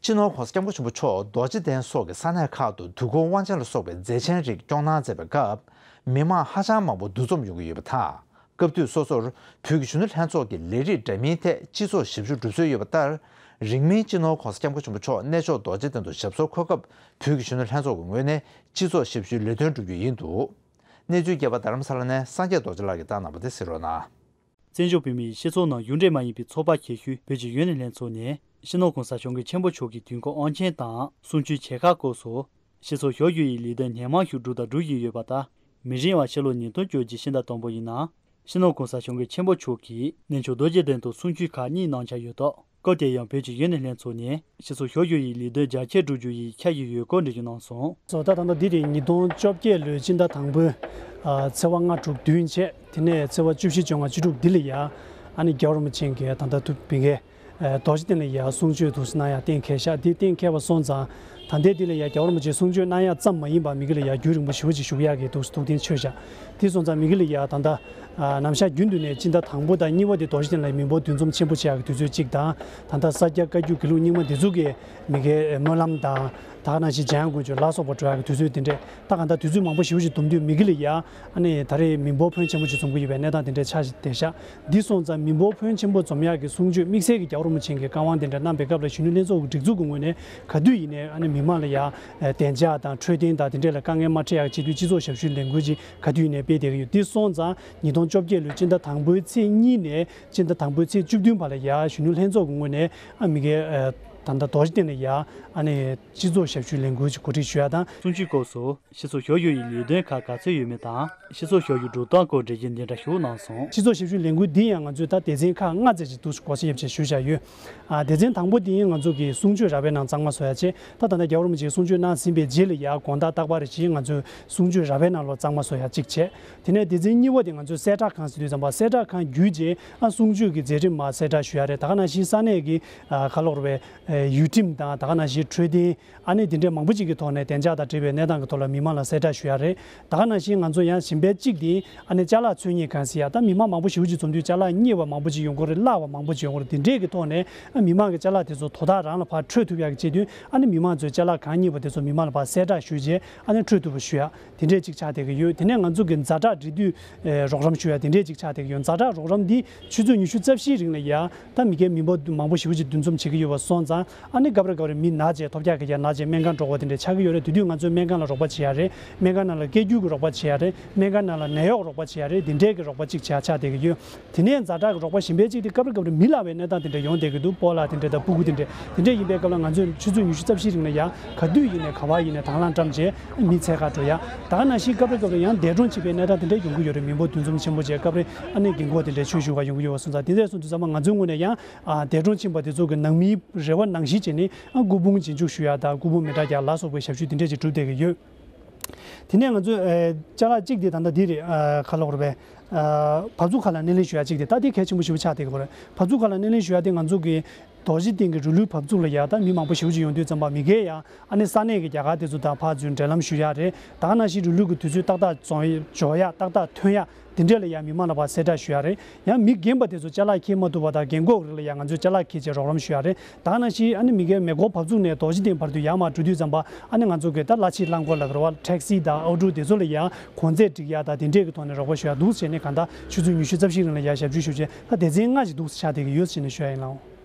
སྤྱི་ནོར་༸གོང་ས་༸སྐྱབས་མགོན་ཆེན་པོ་མཆོག་རྡོ་རྗེ་གདན་སོགས་ཀྱི་ས་གནས་ཁག་ཏུ་དུས་འཁོར་དབང་ཆེན་ལ་སོགས་པའི་མཛད་ཆེན་རིགས་སྐྱོང་གནང་མཛད་པའི་སྐབས། མི་མང་ཧ་ཅང་མང་པོ་འདུ་འཛོམས་ཡོང་གི་ཡོད་པ་དང་། སྐབས་དུས་སོ་སོར་བོད་ཀྱི་གཞོན་ནུ་ལྷན་ཚོགས་ཀྱི་ལས་རིགས་འདྲ་མིན་ཐད་སྤྱི་ཚོགས་ཞབས་ཞུ་སྒྲུབ་སྲོལ་ཡོད་པ་ལྟར། རིང་མིན་སྤྱི་ནོར་༸གོང་ས་༸སྐྱབས་མགོན་ཆེན་པོ་མཆོག་གནས་མཆོག་རྡོ་རྗེ་གདན་དུ་ཞབས་སོར་འཁོད་སྐབས། བོད་ཀྱི་གཞོན་ནུ་ལྷན་ཚོགས་ཀྱི་ངོས་ནས་སྤྱི་ཚོགས་ཞབས་ཞུའི་ལས་དོན་སྒྲུབ་རྒྱུ་ཡིན་འདུག་གནས་ཚུལ་རྒྱས་པ་རྡ་རམ་ས་ལ་ནས་སངས་རྒྱས་རྡོ་རྗེ་ལགས་ཀྱིས་བཏང་གནང་བ་དེ་གསན་རོགས་གནང་། བཙན་བྱོལ་བོད་མིའི་སྤྱི་ཚོགས་ནང་གཞུང་འབྲེལ་མ་ཡིན་པའི་ཚོགས་པ་གལ་ཤོས་བོད་ཀྱི་ཡུན་ནན་ལྷན་ཚོགས་ནས་སྤྱི་ནོར་༸གོང་ས་༸སྐྱབས་མགོན་ཆེན་པོ་མཆོག་གི་དུས་འཁོར་དབང་ཆེན་དང་གསུང་ཆོས་ཆེ་ཁག་སྐོར་སོགས་སྤྱི་ཚོགས་ཞབས་ཞུ་ཡི་ལས་དོན་སྣེ་མང་ཞིག་བསྒྲུབས་དང་སྒྲུབ་བཞིན་ཡོད་པ་དང་། མི་རིང་བ་ཕྱི་ལོ་ཉིས་སྟོང་བཅོ་བརྒྱད་ཕྱི་ཟླ་དང་པོ་ཡི་ནང་སྤྱི་ནོར་༸གོང་ས་༸སྐྱབས་མགོན་ཆེན་པོ་མཆོག་གིས་གནས་མཆོག་རྡོ་རྗེ་གདན་དུ་གསུང་ཆོས་ཁག་གཉིས་གནང་འཆར་ཡོད་སྟབས། སྐབས་དེར་ཡང་བོད་ཀྱི་ཡུན་ནན་ལྷན་ཚོགས་ནས་སྤྱི་ཚོགས་ཞབས་ཞུ་ཡི་ལས་དོན་རྒྱ་ཆེར་བསྒྲུབ་རྒྱུ་ཡི་འཆར་གཞི་ཡོད་སྐོར་འགྲེལ་བརྗོད་གནང་སོང་། སོ་ད་ད་ལྟ་འདི་རེད། ཉིས་སྟོང་བཅོ་བརྒྱད་ལོའི་སྤྱི་ཟླ་དང་པོའི་ཨ་ཚེས་པ་ལྔ་དྲུག་བདུན་བྱས། དེ་ནས་ཚེས་པ་བཅུ་བཞི་བཅོ་ལྔ་བཅུ་དྲུག་འདི་ལ་ཡ་ཨ་ནི་རྒྱལ་བ་རིན་པོ་ཆེ་གིས་ད་ལྟ་ཐུབ་པའི་གི་རྡོ་རྗེ་གདན་ལ་ཡ་གསུང་ཆོས་འདུག་སེ་གནང་ཡ་གཏན་འཁེལ་ཤག་འདི་གཏན་འཁེལ་བ་སོང་ཙང་། ད་ལྟའི་འདི་ལ་ཡ་རྒྱལ་བ་རིན་པོ་ཆེ་གསུང་ཆོས་གནང་ཡ་ཙམ་མ་ཡིན་པར་མི་གི་ལ་ཡ་རྒྱུན་རིང་པོ་ཞེ་པོ་ཅིག་བཞུགས་ཡག་གི་འདུག་སེ་ཐུགས་གཏན་ཆོད་བཞག་དེ་སོང་ཙང་མི་གི་ལ་ཡ་ད་ལྟ་ཨ་ནམ་ཞག་རྒྱུན་དུ་ནས་སྤྱི་ཟླ་དང་པོ་དང་གཉིས་པ་དེ་རྡོ་རྗེ་གདན་ལ་མི་འབོར་འདུ་འཛོམས་ཆེན་པོ་བྱེད་ཡག་གི་དུས་ཚོད་ཅིག་དང་། ད་ལྟ་ས་སྐྱ་བཀའ་བརྒྱུད་དགེ་ལུགས་རྙིང་མ་འདི་ཚོ་གི་མི་གི་སྨོན་ལམ་དང་། ད་ག་ནང་བཞིན་འཇམ་དབྱངས་དཀོན་མཆོག་ལ་སོགས་པ་འགྲོ་ཡག་གི་དུས་ཚོད་དེ་འདྲས། ད་གང་ལྟར་དུས་ཚོད་མང་པོ་ཞེ་པོ་ཅིག་འཛོམས་དུས་མི་གི་ལ་ཡ་ཨ་ནི་ད་རེས་མི་འབོར་ཕོན་ཆེན་པོ་ཅིག་འཛོམས་ཀྱི་ཡོད་པའི་གནས་སྟངས་དེ་འདྲས་ཆགས་བསྡད་ཤག་འདི་སོང་ཙང་མི་འབོར་ཕོན་ཆེན་པོ་འཛོམས་ཡག་གི་གསུང་ཆོས་དམིགས་བསལ་གྱི་རྒྱལ་བ་རིན་པོ་ཆེ་གི་བཀའ་དབང་དེ་འདྲ་གནང་པའི་སྐབས་ལ་གཞོན་ནུ་ལྷན་ཚོགས་ཀྱི་སྒྲིག་འཛུགས་ཀྱི་ངོས་ནས་ག་དུས་ཡིན་ནའི་ཨ་ནི་མི་མང་ལ་ཡ་བདེ་འཇགས་དང་འཕྲོད་བསྟེན་དང་དེ་འདྲས་ལ་དཀའ་ངལ་མ་འཕྲད་ཡག་ཆེད་དུ་སྤྱི་ཚོགས་ཞབས་ཞུའི་ལས་འགུལ་ཅིག་ག་དུས་ཡིན་ནའི་སྤེལ་བསྡད་ཀྱི་ཡོད། འདི་སོང་ཙང་ཉིས་སྟོང་བཅོ་བརྒྱད་ལོའི་སྤྱི་ཟླ་དང་པོའི་ཚེས་གཉིས་ནས་སྤྱི་ཟླ་དང་པོའི་ཚེས་བཅུ་བདུན་བར་ལ་ཡ་གཞོན་ནུ་ལྷན་ཚོགས་ཀྱི་ངོས་ནས་ཨ་མི་གའི་ད་ལྟ་རྡོ་རྗེ་གདན་ལ་ཡ་ཨ་ནི་སྤྱི་ཚོགས་ཞབས་ཞུའི་ལས་འགུལ་ཅིག་གོ་སྒྲིག་ཞུ་ཡ་དང་། གསུང་ཆོས་སྐབས་སུ་སྤྱི་ཚོགས་ཞབས་ཞུ་ཡི་ལས་དོན་ཁག་ག་ཚོད་ཡོད་མེད་དང་། སྤྱི་ཚོགས་ཞབས་ཞུ་སྒྲུབ་སྟངས་སྐོར་འགྲེལ་བརྗོད་འདི་འདྲ་ཞུ་གནང་སོང་། སྤྱི་ཚོགས་ཞབས་ཞུའི་ལས་འགུལ་འདི་ཡང་ང་ཚོས་ད་སྡེ་ཚན་ཁག་ལྔ་ཙམ་ཞིག་འདུག་སེ་སྒོ་ཕྱེ་ཡབ་ཅེས་ཞུ་བྱ་ཡོད། ཨ་སྡེ་ཚན་དང་པོ་འདི་ཡིན་ང་ཚོ་གི་གསུང་ཆོས་ར་བའི་ནང་གཙང་མ་བཟོ་ཡ་བྱས། ད་ད་ལྟ་རྒྱལ་བ་རིན་པོ་ཆེའི་གསུང་ཆོས་གནང་ཟིན་པའི་རྗེས་ལ་ཡ་དགོང་དག་རྟག་པར་རེ་བཞིན་ང་ཚོས་གསུང་ཆོས་ར་བའི་ནང་ལོགས་གཙང་མ་བཟོ་ཡ་གཅིག་བྱས། དེ་ནས་སྡེ་ཚན་གཉིས་པ་དེ་ང་ཚོས་གསལ་བསྒྲགས་ཁང་ཟེར་དུས་ཙམ་པ་གསལ་བསྒྲགས་ཁང་བརྒྱུད་རྗེས་ཨ་གསུང་ཆོས་ཀྱི་མཛད་རིམ་མར་གསལ་བསྒྲགས་ཞུ་ཡ་རེད། ད་ག་ནང་བཞིན་ས་གནས་ཀྱི་ཨ་ག་ལབ་དགོས་རེད་པས། ཡུལ་ཁྲིམས་དང་ད་ག་ནང་བཞིན་འཕྲོད་བསྟེན། ཨ་ནི་དེ་འདྲའི་མང་པོ་ཅིག་གི་ཐོག་ནས་བདེ་འཇགས་དང་འབྲེལ་བའི་གནས་སྟངས་ཀྱི་ཐོག་ལ་མི་མང་ལ་གསལ་བསྒྲགས་ཞུ་ཡ་རེད། ད་ག་ནང་བཞིན་ང་ཚོ་ཡང་གཞན་པའི་གཅིག་དེ་ཨ་ནི་ཅ་ལག་འཚོལ་སྙེག་ཁང་ཟེར་ཡ། ད་མི་མང་མང་པོ་ཞེ་པོ་ཅིག་འཛོམས་དུས་ཅ་ལག་རྙེད་པ་མང་པོ་ཅིག་ཡོང་གི་རེད། བརླག་པ་མང་པོ་ཅིག་ཡོང་གི་རེད། དེ་འདྲའི་གི་ཐོག་ནས་ཨ་མི་མང་གི་ཅ་ལག་དེ་ཚོ་དོ་བདག་རང་ལ་ཕར་འཕྲོད་ཐུབ་ཡ་གི་ཆེད་དུ་ཨ་ནི་མི་མང་ཚོས་ཅ་ལག་གང་རྙེད་པ་དེ་ཚོ་མི་མང་ལ་ཕར་གསལ་བསྒྲགས་ཞུས་རྗེས་ཨ་ནི་འཕྲོད་ཐུབ་པ་ཞུ་ཡ། དེ་འདྲས་ཅིག་ཆགས་བསྡད་ཀྱི་ཡོད། དེ་ནས་ང་ཚོ་གི་ཛ་དྲག་འབྲེལ་མཐུད་ཨེ་རོགས་རམ་ཞུ་ཡ་དེ་འདྲས་ཅིག་ཆགས་བསྡད་ཀྱི་ཡོད། ཛ་དྲག་རོགས་རམ་འདི་ཆུ་ཚོད་ཉི་ཤུ་རྩ་བཞིའི་རིང་ལ་ཡ་ད་མི་སྒེར་མི་འབོར་མང་པོ་ཞེ་པོ་ཅིག་འདུ་འཛོམས་བྱེད་ཀྱི་ཡོད་པ་སོང་ཙང་ཨ་ནི་སྐབས་རེ་སྐབས་རེ་མི་ན་བྱས་ཐོལ་རྒྱག་གི་ཡ་ན་བྱས་སྨན་ཁང་འགྲོ་དགོས་དེ་འདྲས་ཆགས་ཀྱི་ཡོད་རེད། དེ་དུས་ང་ཚོས་སྨན་ཁང་ལ་རོགས་པ་བྱེད་ཡ་རེད། སྨན་ཁང་ནང་ལ་སྐད་སྒྱུར་གྱི་རོགས་པ་བྱེད་ཡ་རེད། སྨན་ཁང་ནང་ལ་ནད་གཡོག་རོགས་པ་བྱེད་ཡ་རེད། དེ་འདྲས་ཀྱི་རོགས་པ་ཅིག་བྱེད་ཡ་ཆགས་བསྡད་ཀྱི་ཡོད། དེ་ནས་ཛ་དྲག་གི་རོགས་པ་གཞན་པའི་གཅིག་དེ་སྐབས་རེ་སྐབས་རེ་མི་ལྷག་པའི་གནས་སྟངས་དེ་འདྲ་ཡོང་བསྡད་ཀྱི་འདུག་སྤོ་ལགས་དེ་འདྲ་དང་སྤུ་གུ་དེ་འདྲ། དེ་འདྲ་ཡིན་པའི་སྐབས་ལ་ང་ཚོས་ཆུ་ཚོད་ཉི་ཤུ་རྩ་བཞིའི་རིང་ལ་ཡང་ག་དུས་ཡིན་ནའི་ག་པར་ཡིན་ནའི་དང་བླངས་བཀྲམ་བྱས་མི་འཚོལ་ག་འགྲོ་ཡ། ད་ག་ནང་བཞིན་སྐབས་རེ་སྐབས་རེ་ཡང་འདས་གྲོངས་བྱེད་པའི་གནས་སྟངས་དེ་འདྲ་ཡོང་གི་ཡོད་རེད། མི་འབོར་འདུ་འཛོམས་ཆེན་པོ་བྱས་སྐབས་རེ་ཨ་ནི་རྒན་གོག་དེ་འདྲ་ཆོས་ཞུ་ག་ཡོང་གི་ཡོད་པ་སོང་ཙང་། དེ་འདྲ་སོང་དུས་ཙམ་པ་ང་ཚོའི་ངོས་ནས་ཡང་ཨ་འདས་གྲོངས་ཕྱིན་པ་དེ་ཚོ་གི་ནང་མིའི་རེ་བ་ནང་བཞིན་བྱས་ནས་ཨ་སྐུ་ཕུང་རྗེས་འཇུག་ཞུ་ཡ་དང་སྐུ་ཕུང་མེ་སྲེག་རྒྱག་ལ་སོགས་པའི་ཞབས་ཞུ་དེ་འདྲ་ཅིག་སྒྲུབ་བསྡད་ཀྱི་ཡོད། དེ་ནས་ང་ཚོས་ཨ་ཅ་ལག་གཅིག་དེ་ད་ལྟ་འདི་རེད། ཨ་ག་ལབ་དགོས་རེད་པས། ཨ་བ་ཕྱུགས་ཁ་ལག་སྣེ་ལེན་ཞུ་ཡ་གཅིག་དེ་ད་དེ་གལ་ཆེན་པོ་ཞེ་པོ་ཆགས་བསྡད་ཀྱི་ཡོད་རེད། བ་ཕྱུགས་ཁ་ལག་སྣེ་ལེན་ཞུ་ཡ་དེ་ང་ཚོ་གི་ རྡོ་རྗེ་གདན་གྱི་རུ་ལུའི་བབས་ཚུགས་ལ་ཡ་ད་མི་མང་པོ་ཞེ་པོ་ཅིག་ཡོང་དུས་ཙམ་པ་མི་སྒེར་ཡང་ཨ་ནི་ས་གནས་ཀྱི་རྒྱ་གར་དེ་ཚོ་དང་ཕར་ཚུར་འབྲེལ་ལམ་ཞུ་ཡག་རེད། ད་ག་ནང་བཞིན་རུ་ལུ་གི་དུས་ཚོད་ཏག་ཏག་འཇོག་ཡག་ཏག་ཏག་ཐོན་ཡག་དེ་འདྲས་ལ་ཡང་མི་མང་ལ་ཕར་གསལ་བསྒྲགས་ཞུ་ཡག་རེད། ཡང་མི་རྒན་པ་དེ་ཚོ་ཅ་ལག་འཁྱེར་མ་ཐུབ་པ་དང་རྒན་གོག་རིགས་ལ་ཡང་ང་ཚོས་ཅ་ལག་འཁྱེར་བྱས་རོགས་རམ་ཞུ་ཡག་རེད། ད་ག་ནང་བཞིན་ཨ་ནི་མི་སྒེར་མེ་འཁོར་བབས་ཚུགས་ནས་རྡོ་རྗེ་གདན་བར་དུ་ཡར་མར་འགྲོ་དུས་ཙམ་པ་ཨ་ནི་ང་ཚོ་གི་ད་གླ་ཆ་རླངས་འཁོར་ལ་རེད་བ་ཊེག་སི་དང་ཨོ་ཊོ་དེ་ཚོ་ལ་ཡང་གོང་ཚད་སྒྲིག་ཡག་དང་དེ་འདྲས་ཀྱི་ཐོག་ནས་རོགས་པ་ཞུ་ཡག་འདུག་བྱས་ནས་གང་ལྟར་ཆུ་ཚོད་ཉི་ཤུ་རྩ་བཞི་རིང་ལ་ཡང་ཞབས་ཞུ་ཞུ་བྱས་ད་སྡེ་ཚན་ལྔ་ཞིག་འདུག་ཆགས་བསྡད་ཀྱི་ཡོད་ཟེར་ནས་ཞུ་ཡག་ཡིན་ལགས།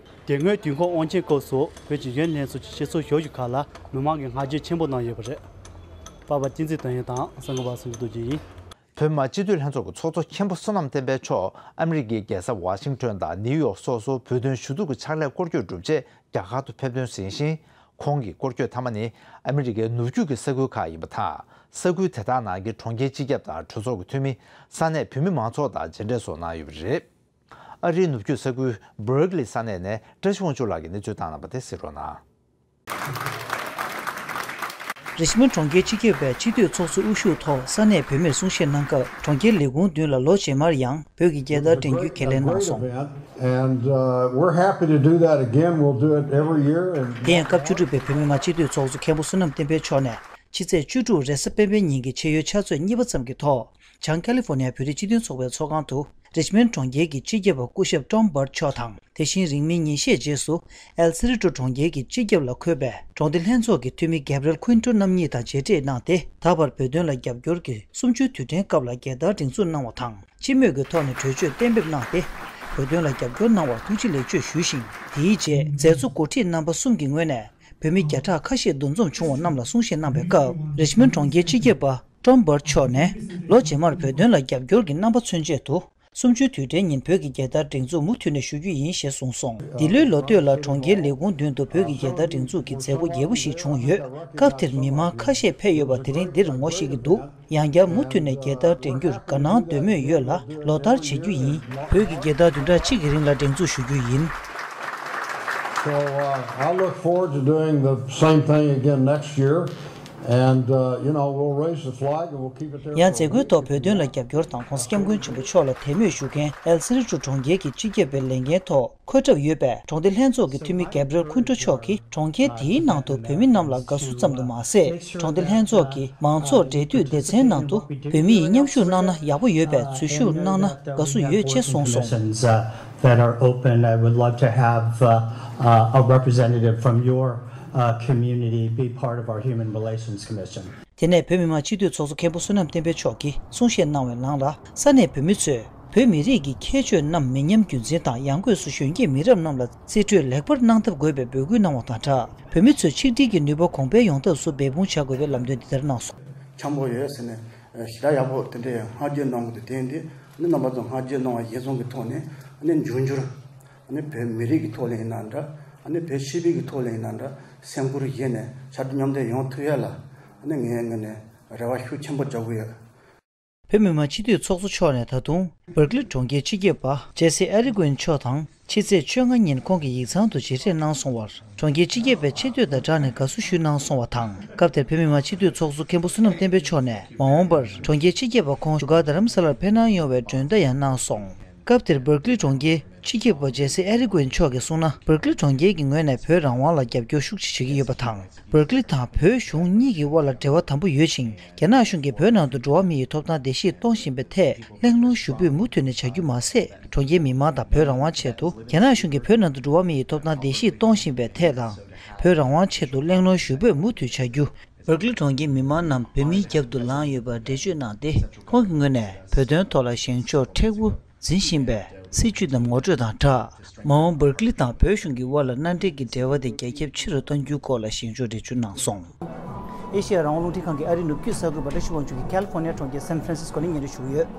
དེ་སྔོན་དུས་འཁོར་དབང་ཆེན་སྐབས་སུ་བོད་ཀྱི་གཞོན་ནུ་ལྷན་ཚོགས་ཀྱི་སྤྱི་ཚོགས་ཞབས་ཞུ་ཁག་ལ་མི་མང་གིས་བསྔགས་བརྗོད་ཆེན་པོ་གནང་ཡོད་པ་རེད། པ་པ་བསྟན་འཛིན་དོན་ཡོད་དང་གསར་འགོད་པ་སངས་རྒྱས་རྡོ་རྗེ་ཡིན། བོད་མི་མང་སྤྱི་འཐུས་ལྷན་ཚོགས་ཀྱི་ཚོགས་གཙོ་མཁན་པོ་བསོད་ནམས་བསྟན་འཕེལ་མཆོག་ཨ་མི་རི་ཀའི་རྒྱལ་ས་ཝ་ཤིང་ཊོན་དང་ནིའུ་ཡོག་སོགས་སུ་བོད་དོན་ཞུ་གཏུག་གི་ཕྱག་ལས་སྐོར་སྐྱོད་གྲུབ་རྗེས་རྒྱ་གར་དུ་ཕེབས་ཐོན་ཟིན་ཞིང་། ཁོང་གི་སྐོར་སྐྱོད་མཐའ་མ་ནི་ཨ་མི་རི་ཀའི་ནུབ་རྒྱུད་ཀྱི་ས་ཁུལ་ཁག་ཡིན་པ་དང་། ས་ཁུལ་དེ་དག་ནང་གི་གྲོང་ཁྱེར་སྤྱི་ཁྱབ་དང་གྲོས་ཚོགས་ཀྱི་འཐུས་མི། ས་གནས་བོད་མི་མང་ཚོགས་དང་མཇལ་འཕྲད་སོགས་གནང་ཡོད་པ་རེད། ཨ་རིའི་ནུབ་རྒྱུད་ས་ཁུལ་སྦར་ཀི་ལི་ས་གནས་ནས་བཀྲ་ཤིས་དབང་ཕྱུག་ལགས་ཀྱིས་གནས་ཚུལ་བཏང་གནང་བ་དེ་གཟིགས་རོགས་གནང་། རི་ཆི་མོན་གྲོང་ཁྱེར་སྤྱི་ཁྱབ་པས་སྤྱི་འཐུས་ཚོགས་གཙོ་དབུ་བཞུགས་ཐོག་ས་གནས་བོད་མིར་གསུང་བཤད་གནང་སྐབས། གྲོང་ཁྱེར་ལས་ཁུངས་མདུན་ལ་ལོ་རྗེས་མར་ཡང་བོད་ཀྱི་རྒྱལ་དར་སྒྲེང་རྒྱུའི་ཁས་ལེན་གནང་སོང་། And uh, we're happy to do that again. We'll do it every year. And དེ་ཡང་སྐབས་བཅུ་དྲུག་པའི་བོད་མི་མང་སྤྱི་འཐུས་ཚོགས་གཙོ་མཁན་པོ་བསོད་ནམས་བསྟན་འཕེལ་མཆོག་ནས་ཕྱི་ཚེས་བཅུ་དྲུག་རེས་གཟའ་སྤེན་པའི་ཉིན་གྱི་ཕྱེད་ཡོལ་ཆུ་ཚོད་གཉིས་པ་ཙམ་གྱི་ཐོག་བྱང་ཀ་ལི་ཧྥོ་ནི་ཡ་བོད་རིགས་སྤྱི་མཐུན་ཚོགས་པའི་ཚོགས་ཁང་དུ་རི་ཆི་མོན་གྲོང་ཁྱེར་གྱི་སྤྱི་ཁྱབ་པ་སྐུ་ཞབས་ཀྲོམ་བར་མཆོག་དང་། དེ་བཞིན་རིང་མིན་ཉིན་ཤས་རྗེས་སུ་ཨེལ་སི་རི་ཀྲོ་གྲོང་ཁྱེར་གྱི་སྤྱི་ཁྱབ་ལ་འཁོད་པའི་གྲོང་སྡེ་ལྷན་ཚོགས་ཀྱི་འཐུས་མི་གེབ་རེལ་ཁུན་ཀྲོ་རྣམ་གཉིས་དང་མཇལ་འཕྲད་གནང་སྟེ། ད་བར་བོད་དོན་ལ་རྒྱབ་སྐྱོར་གྱི་གསུམ་བཅུའི་དུས་དྲན་སྐབས་ལ་རྒྱལ་དར་སྒྲེང་འཛུགས་གནང་བ་དང་། སྤྱི་མོས་ཀྱི་ཐོག་ནས་གྲོས་ཆོད་གཏན་འབེབས་གནང་སྟེ། བོད་དོན་ལ་རྒྱབ་སྐྱོར་གནང་བར་ཐུགས་རྗེ་ལེགས་བརྗོད་ཞུས་ཤིང་། དེའི་རྗེས་མཛད་གཙོ་འགོ་ཁྲིད་རྣམ་པ་གསུམ་གྱི་ངོས་ནས་བོད་མི་བརྒྱ་ཕྲག་ཁ་ཤས་འདུ་འཛོམས་བྱུང་བ་རྣམས་ལ་གསུང་བཤད་གནང་བའི་སྐབས། རི་ཆི་མོན་གྲོང་ཁྱེར་སྤྱི་ཁྱབ་པ་ཀྲོམ་བར་མཆོག་ནས་ལོ་རྗེས་མར་བོད་དོན་ལ་རྒྱབ་སྐྱོར་གྱི་རྣམ་པ་མཚོན་ཆེད་དུ། གསུམ་བཅུའི་དུས་དྲན་ཉིན་བོད་ཀྱི་རྒྱལ་དར་སྒྲེང་འཛུགས་མུ་མཐུད་ནས་ཞུ་རྒྱུ་ཡིན་ཞེས་གསུངས་སོང་། འདི་ལོའི་ལོ་སྟོད་ལ་གྲོང་ཁྱེར་ལས་ཁུངས་མདུན་དུ་བོད་ཀྱི་རྒྱལ་དར་སྒྲེང་འཛུགས་ཀྱི་མཛད་སྒོ་རྒྱས་པོ་ཞིག་བྱུང་ཡོད། སྐབས་དེར་མི་མང་ཁ་ཤས་ཕེབས་ཡོད་པ་དེ་རིང་འདིར་ངོ་ཤེས་ཀྱི་འདུག་ཡང་བསྐྱར་མུ་མཐུད་ནས་རྒྱལ་དར་སྒྲེང་རྒྱུར་དགའ་སྣང་འདོད་མོས་ཡོད་ལ་ལོ་ལྟར་བྱེད་རྒྱུ་ཡིན། བོད་ཀྱི་རྒྱལ་དར་བདུན་ཕྲག་གཅིག་གི་རིང་ལ་སྒྲེང་འཛུགས་ཞུ་རྒྱུ་ཡིན། So uh, I look forward to doing the same thing again next year. And uh, you know, we'll raise the flag and we'll keep it there. ཡང་མཛད་སྒོའི་ཐོག་བོད་དོན་ལ་རྒྱབ་སྐྱོར་དང་༸གོང་ས་༸སྐྱབས་མགོན་ཆེན་པོ་མཆོག་ལ་དད་མོས་ཞུ་མཁན་ཨེལ་སི་རི་ཀྲོ་གྲོང་ཁྱེར་གྱི་སྤྱི་ཁྱབ་པའི་ལས་འགན་ཐོག་འཁོད་གྲབས་ཡོད་པའི་གྲོང་སྡེ་ལྷན་ཚོགས་ཀྱི་འཐུས་མི་གེབ་རེལ་ཁུན་ཀྲོ་མཆོག་གིས་གྲོང་ཁྱེར་དེའི་ནང་དུ་བོད་མི་རྣམས་ལ་དགའ་བསུ་ཙམ་དུ་མ་ཟད། གྲོང་སྡེ་ལྷན་ཚོགས་ཀྱི་མང་ཚོགས་འབྲེལ་མཐུད་སྡེ་ཚན་ནང་དུ་བོད་མི་ཡིས་མཉམ་ཞུགས་གནང་ན་ཡག་པོ་ཡོད་པའི་འཛུལ་ཞུགས་གནང་ན་དགའ་བསུ་ཡོད་ཅེས་གསུངས་སོང་། Commissions uh, that are open. I would love to have uh, uh, a representative from your uh, community be part of our Human Relations Commission. དེ་ནས་བོད་མི་མང་སྤྱི་འཐུས་ཚོགས་གཙོ་མཁན་པོ་བསོད་ནམས་བསྟན་འཕེལ་མཆོག་གིས་གསུང་བཤད་གནང་བའི་ནང་ལ། ས་གནས་བོད་མི་ཚོས་བོད་མི་རིགས་ཀྱི་ཁྱད་ཆོས་རྣམས་མི་ཉམས་རྒྱུན་འཛིན་དང་ཡང་སྒོས་སུ་གཞོན་སྐྱེས་མི་རབས་རྣམས་ལ་རྩིས་སྤྲོད་ལེགས་པར་གནང་ཐབས་དགོས་པའི་འབོད་སྐུལ་གནང་བ་དང་སྦྲགས། བོད་མི་ཚོས་ཆིག་སྒྲིལ་གྱི་ནུས་པ་གོང་འཕེལ་ཡོང་ཐབས་སུ་འབད་འབུངས་བྱ་དགོས་པའི་ལམ་སྟོན་འདི་ལྟར་གནང་སོང་། འཆམ་པོ་ཡོད་ཟེར་ནས་ཞེ་དྲག་ཡག་པོ་དེ་འདྲའི་བསྔགས་བརྗོད་གནང་གི་འདུག་དེ་ཡིན་དུས་ཨ་ནི་རྣམ་པ་ཚོ་བསྔགས་བརྗོད་གནང་བ་གཞིར་བཟུང་གི་ཐོག་ནས་ཨ་ནི་འབྱུང་འགྱུར་ཨ་ནི་བོད་མི་རིགས་ཀྱི་ཐོག་ལ་ཡིན་ན་འདྲ། ཨ་ནི་བོད་སྤྱི་པའི་གི་ཐོག་ལ་ཡིན་ན་འདྲ། སེམས་ཁུར་བཞེས་ནས་ཕྱར་གྲུ་མཉམ་འདེགས་ཡོང་ཐུབ་ཡ་ལ་ཨ་ནི་ངའི་ངོས་ནས་རེ་བ་ཤུགས་ཆེན་པོ་རྒྱག་གི་ཡོད། བོད་མི་མང་སྤྱི་འཐུས་ཚོགས་གཙོ་མཆོག་ནས་ད་དུང་སྦར་ཀི་ལི་གྲོང་ཁྱེར་སྤྱི་ཁྱབ་པ་ཇེ་སི་ཨེ་རི་ཀོན་མཆོག་དང་ཕྱི་ཚེས་བཅོ་ལྔ་ཉིན་ཁོང་གི་ཡིག་ཚང་དུ་མཇལ་འཕྲད་གནང་སོང་བར། གྲོང་ཁྱེར་སྤྱི་ཁྱབ་པས་ཆེ་བསྟོད་དང་སྦྲགས་ནས་དགའ་བསུ་ཞུས་གནང་སོང་བ་དང་། སྐབས་དེར་བོད་མི་མང་སྤྱི་འཐུས་ཚོགས་གཙོ་མཁན་པོ་བསོད་ནམས་བསྟན་འཕེལ་མཆོག་ནས་མ་འོངས་པར་གྲོང་ཁྱེར་སྤྱི་ཁྱབ་པ་ཁོང་བཞུགས་སྒར་རྡ་རམ་ས་ལར་ཕེབས་གནང་ཡོང་བའི་མགྲོན་བརྡ་ཡང་གནང་སོང་། སྐབས་དེར་སྦར་ཀི་ལི་གྲོང་ཁྱེར་སྤྱི་ཁྱབ་པ་ཇེ་སི་ཨེ་རི་ཀོན་མཆོག་གིས་གསུངས་ན། སྦར་ཀི་ལི་གྲོང་ཁྱེར་གྱི་ངོས་ནས་བོད་རང་དབང་ལ་རྒྱབ་སྐྱོར་ཤུགས་ཆེ་བྱེད་ཀྱི་ཡོད་པ་དང་། སྦར་ཀི་ལི་དང་བོད་གཞུང་གཉིས་ཀྱི་དབར་ལ་འབྲེལ་བ་དམ་པོ་ཡོད་ཅིང་། རྒྱ་ནག་གཞུང་གིས་བོད་ནང་དུ་འགྲོ་བ་མི་ཡི་ཐོབ་ཐང་བརྡལ་བཤིག་གཏོང་བཞིན་པའི་ཐད་གླེང་སློང་ཞུ་འབོད་མུ་མཐུད་ནས་བྱ་རྒྱུ་མ་ཟད། གྲོང་ཁྱེར་མི་མང་དང་བོད་རང་དབང་ཆེད་དུ་རྒྱ་ནག་གཞུང་གིས་བོད་ནང་དུ་འགྲོ་བ་མི་ཡི་ཐོབ་ཐང་བརྡལ་བཤིག་གཏོང་བཞིན་པའི་ཐད་དང་། བོད་རང་དབང་ཆེད་དུ་གླེང་སློང་ཞུ་འབོད་མུ་མཐུད་བྱ་རྒྱུ། སྦར་ཀི་ལི་གྲོང་ཁྱེར་མི་མང་རྣམས་བོད་མིའི་རྒྱབ་ཏུ་ལངས་ཡོད་པར་འགྲེལ་བརྗོད་གནང་སྟེ། ཁོང་གི་ངོས་ནས་བོད་དོན་ཐོག་ལ་བཞེངས་ཕྱོགས་མཁྲེགས་པོ་འཛིན་བཞིན་པའི་སྲིད་བྱུས་དང་ངོ་སྤྲོད་དང་སྦྲགས། མ་འོངས་སྦར་ཀི་ལི་དང་བོད་གཞུང་གི་དབར་ལ་མནའ་འབྲེལ་གྱི་འབྲེལ་བ་དེ་རྒྱ་ཁྱབ་ཆེ་རུ་གཏང་རྒྱུའི་སྐོར་ལ་ཞིབ་འཇུག་འགྲེལ་བརྗོད་གནང་སོང་། ཨེ་ཤེ་ཡ་རང་དབང་རླུང་འཕྲིན་ཁང་གི་ཨ་རིའི་ནུབ་རྒྱུད་གསར་འགོད་པ་བཀྲ་ཤིས་དབང་ཕྱུག་གིས་ཁ་ལི་ཧྥོ་ནི་ཡ་གྲོང་ཁྱེར་སན་ཧྥ་རན་སིས་ཀོ་ནས་སྙན་སྒྲོན་ཞུས་ཡོད།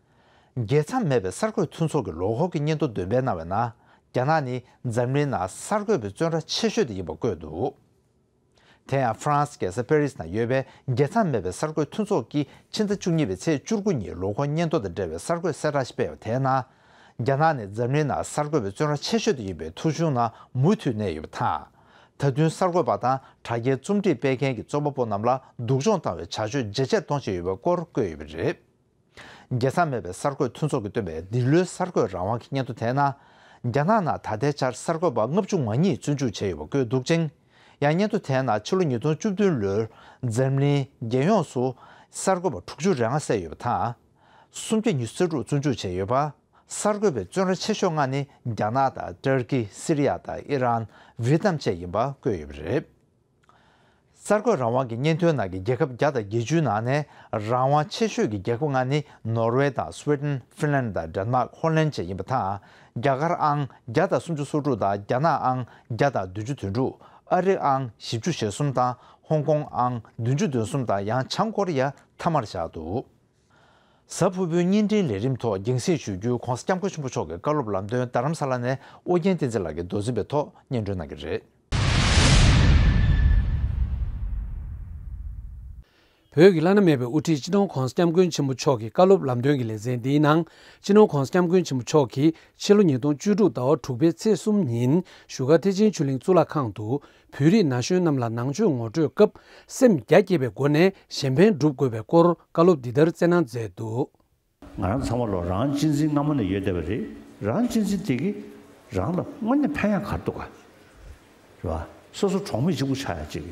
རྒྱལ་མཚམས་མེད་པའི་གསར་འགོད་མཐུན་ཚོགས་ཀྱི་ལོ་འཁོར་གྱི་སྙན་ཐོ་འདོན་སྤེལ་གནང་བའི་ནང་། རྒྱ་ནག་ནི་འཛམ་གླིང་ནང་གསར་འགོད་པའི་བཙོན་ར་ཆེ་ཤོས་དེ་ཡིན་པ་བཀོད་འདུག་དེ་ཡང་ཧྥ་རན་སི་རྒྱལ་ས་པེ་རི་སི་ནང་ཡོད་པའི་རྒྱལ་མཚམས་མེད་པའི་གསར་འགོད་མཐུན་ཚོགས་ཀྱིས་ཕྱི་ཟླ་བཅུ་གཉིས་པའི་ཚེས་བཅུ་དགུ་ཉིན་ལོ་འཁོར་སྙན་ཐོ་དང་འབྲེལ་བའི་གསར་འགོད་གསལ་བསྒྲགས་ཤིག་སྤེལ་བ་དེའི་ནང་། རྒྱ་ནག་ནི་འཛམ་གླིང་ནང་གསར་འགོད་པའི་བཙོན་ར་ཆེ་ཤོས་དེ་ཡིན་པའི་ཐོ་གཞུང་ནང་མུ་མཐུད་གནས་ཡོད་པ་དང་། ད་དུང་གསར་འགོད་པ་དང་དྲ་རྒྱའི་རྩོམ་སྒྲིག་སྤེལ་མཁན་གྱི་རྩོམ་པ་པོ་རྣམས་ལ་སྡུག་སྦྱོང་བཏང་བའི་བྱ་སྤྱོད་ཇེ་ཆེར་གཏོང་བཞིན་ཡོད་པའི་སྐོར་བཀོད་ཡོད་པ་རེད། རྒྱལ་མཚམས་མེད་པའི་གསར་འགོད་མཐུན་ཚོགས་ཀྱིས་བཏོན་པའི་འདི་ལོའི་གསར་འགོད་རང་དབང་གི་སྙན་ཐོ་དེའི་ནང་། རྒྱ་ནག་ནང་ད་ལྟའི་ཆར་གསར་འགོད་པ་ལྔ་བཅུ་ང་གཉིས་བཙོན་འཇུག་བྱས་ཡོད་པ་བཀོད་འདུག་ཅིང་། ཡང་སྙན་ཐོ་དེའི་ནང་ཕྱི་ལོ་ཉིས་སྟོང་བཅུ་བདུན་ལོར་འཛམ་གླིང་རྒྱལ་ཡོངས་སུ་གསར་འགོད་པ་དྲུག་ཅུ་རེ་ལྔ་བསད་ཡོད་པ་དང་། སུམ་བརྒྱ་ཉི་ཤུ་རྩ་དྲུག་བཙོན་འཇུག་བྱས་ཡོད་པ། གསར་འགོད་པའི་བཙོན་ར་ཆེ་ཤོས་ལྔ་ནི་རྒྱ་ནག་དང་ཏུར་ཀི། སི་རི་ཡ་དང་ཨི་རན། ཝི་ཏི་ནམ་བཅས་ཡིན་པ་བཀོད་ཡོད་པ་རེད། གསར་འགོད་རང་དབང་གི་སྙན་ཐོའི་ནང་གི་རྒྱལ་ཁབ་བརྒྱ་དང་བརྒྱད་ཅུའི་ནང་ནས་རང་དབང་ཆེ་ཤོས་ཀྱི་རྒྱལ་ཁབ་ལྔ་ནི་ནོར་ཝེ་དང་སུའེ་ཏན། ཧྥིན་ལན་དང་ཌེན་མཱག་ཧོ་ལན་བཅས་ཡིན་པ་དང་། རྒྱ་གར་ཨང་བརྒྱ་དང་སུམ་ཅུ་སོ་དྲུག་དང་རྒྱ་ནག་ཨང་བརྒྱ་དང་བདུན་ཅུ་དོན་དྲུག་ཨ་རི་ཨང་བཞི་བཅུ་ཞེ་གསུམ་དང་ཧོང་ཀོང་ཨང་བདུན་ཅུ་དོན་གསུམ་དང་ཡང་བྱང་ཀོ་རི་ཡ་མཐའ་མར་བཞག་འདུག་གཟའ་ཕུར་བུའི་བརྙན་འཕྲིན་ལས་རིམ་ཐོག་རྒྱང་སྲིང་ཞུ་རྒྱུའི་༧གོང་ས་༧སྐྱབས་མགོན་ཆེན་པོ་མཆོག་གི་བཀའ་སློབ་ལམ་སྟོན་རྡ་རམ་ས་ལ་ནས་ཨོ་རྒྱན་བསྟན་འཛིན་ལགས་ཀྱིས་མདོ་འཛིན་པའི་ཐོག་སྙན་སྒྲོན་གནང་གི་རེད། བོད་ཀྱི་བླ་ན་མེད་པའི་དབུ་ཁྲིད་སྤྱི་ནོར་༧གོང་ས་༧སྐྱབས་མགོན་ཆེན་པོ་མཆོག་གི་བཀའ་སློབ་ལམ་སྟོན་གྱི་ལེ་ཚན་འདིའི་ནང་། སྤྱི་ནོར་༧གོང་ས་༧སྐྱབས་མགོན་ཆེན་པོ་མཆོག་གིས་ཕྱི་ལོ་ཉིས་སྟོང་བཅུ་དྲུག་ཟླ་བ་དྲུག་པའི་ཚེས་གསུམ་ཉིན་བཞུགས་སྒར་ཐེག་ཆེན་ཆོས་གླིང་གཙུག་ལག་ཁང་དུ། བོད་རིགས་ན་གཞོན་རྣམས་ལ་ནང་ཆོས་ངོ་སྤྲོད་སྐབས་སེམས་རྒྱ་བསྐྱེད་པའི་སྒོ་ནས་གཞན་ཕན་སྒྲུབ་དགོས་པའི་སྐོར་བཀའ་སློབ་འདི་ལྟར་སྩལ་གནང་མཛད་འདུག་ང་རང་ཚང་མ་ལོ་རང་གཅེས་འཛིན་སྔ་མོ་ནས་ཡོད་བསྡད་པ་རེད། རང་གཅེས་འཛིན་དེ་གིས་རང་ལ་དངོས་གནས་ཕན་ཡག་ག་རེ་འདུག་ག་རེད་བ། སོ་སོ་གྲོགས་མེད་གཅིག་པུ་ཆགས་ཡག་ཅིག་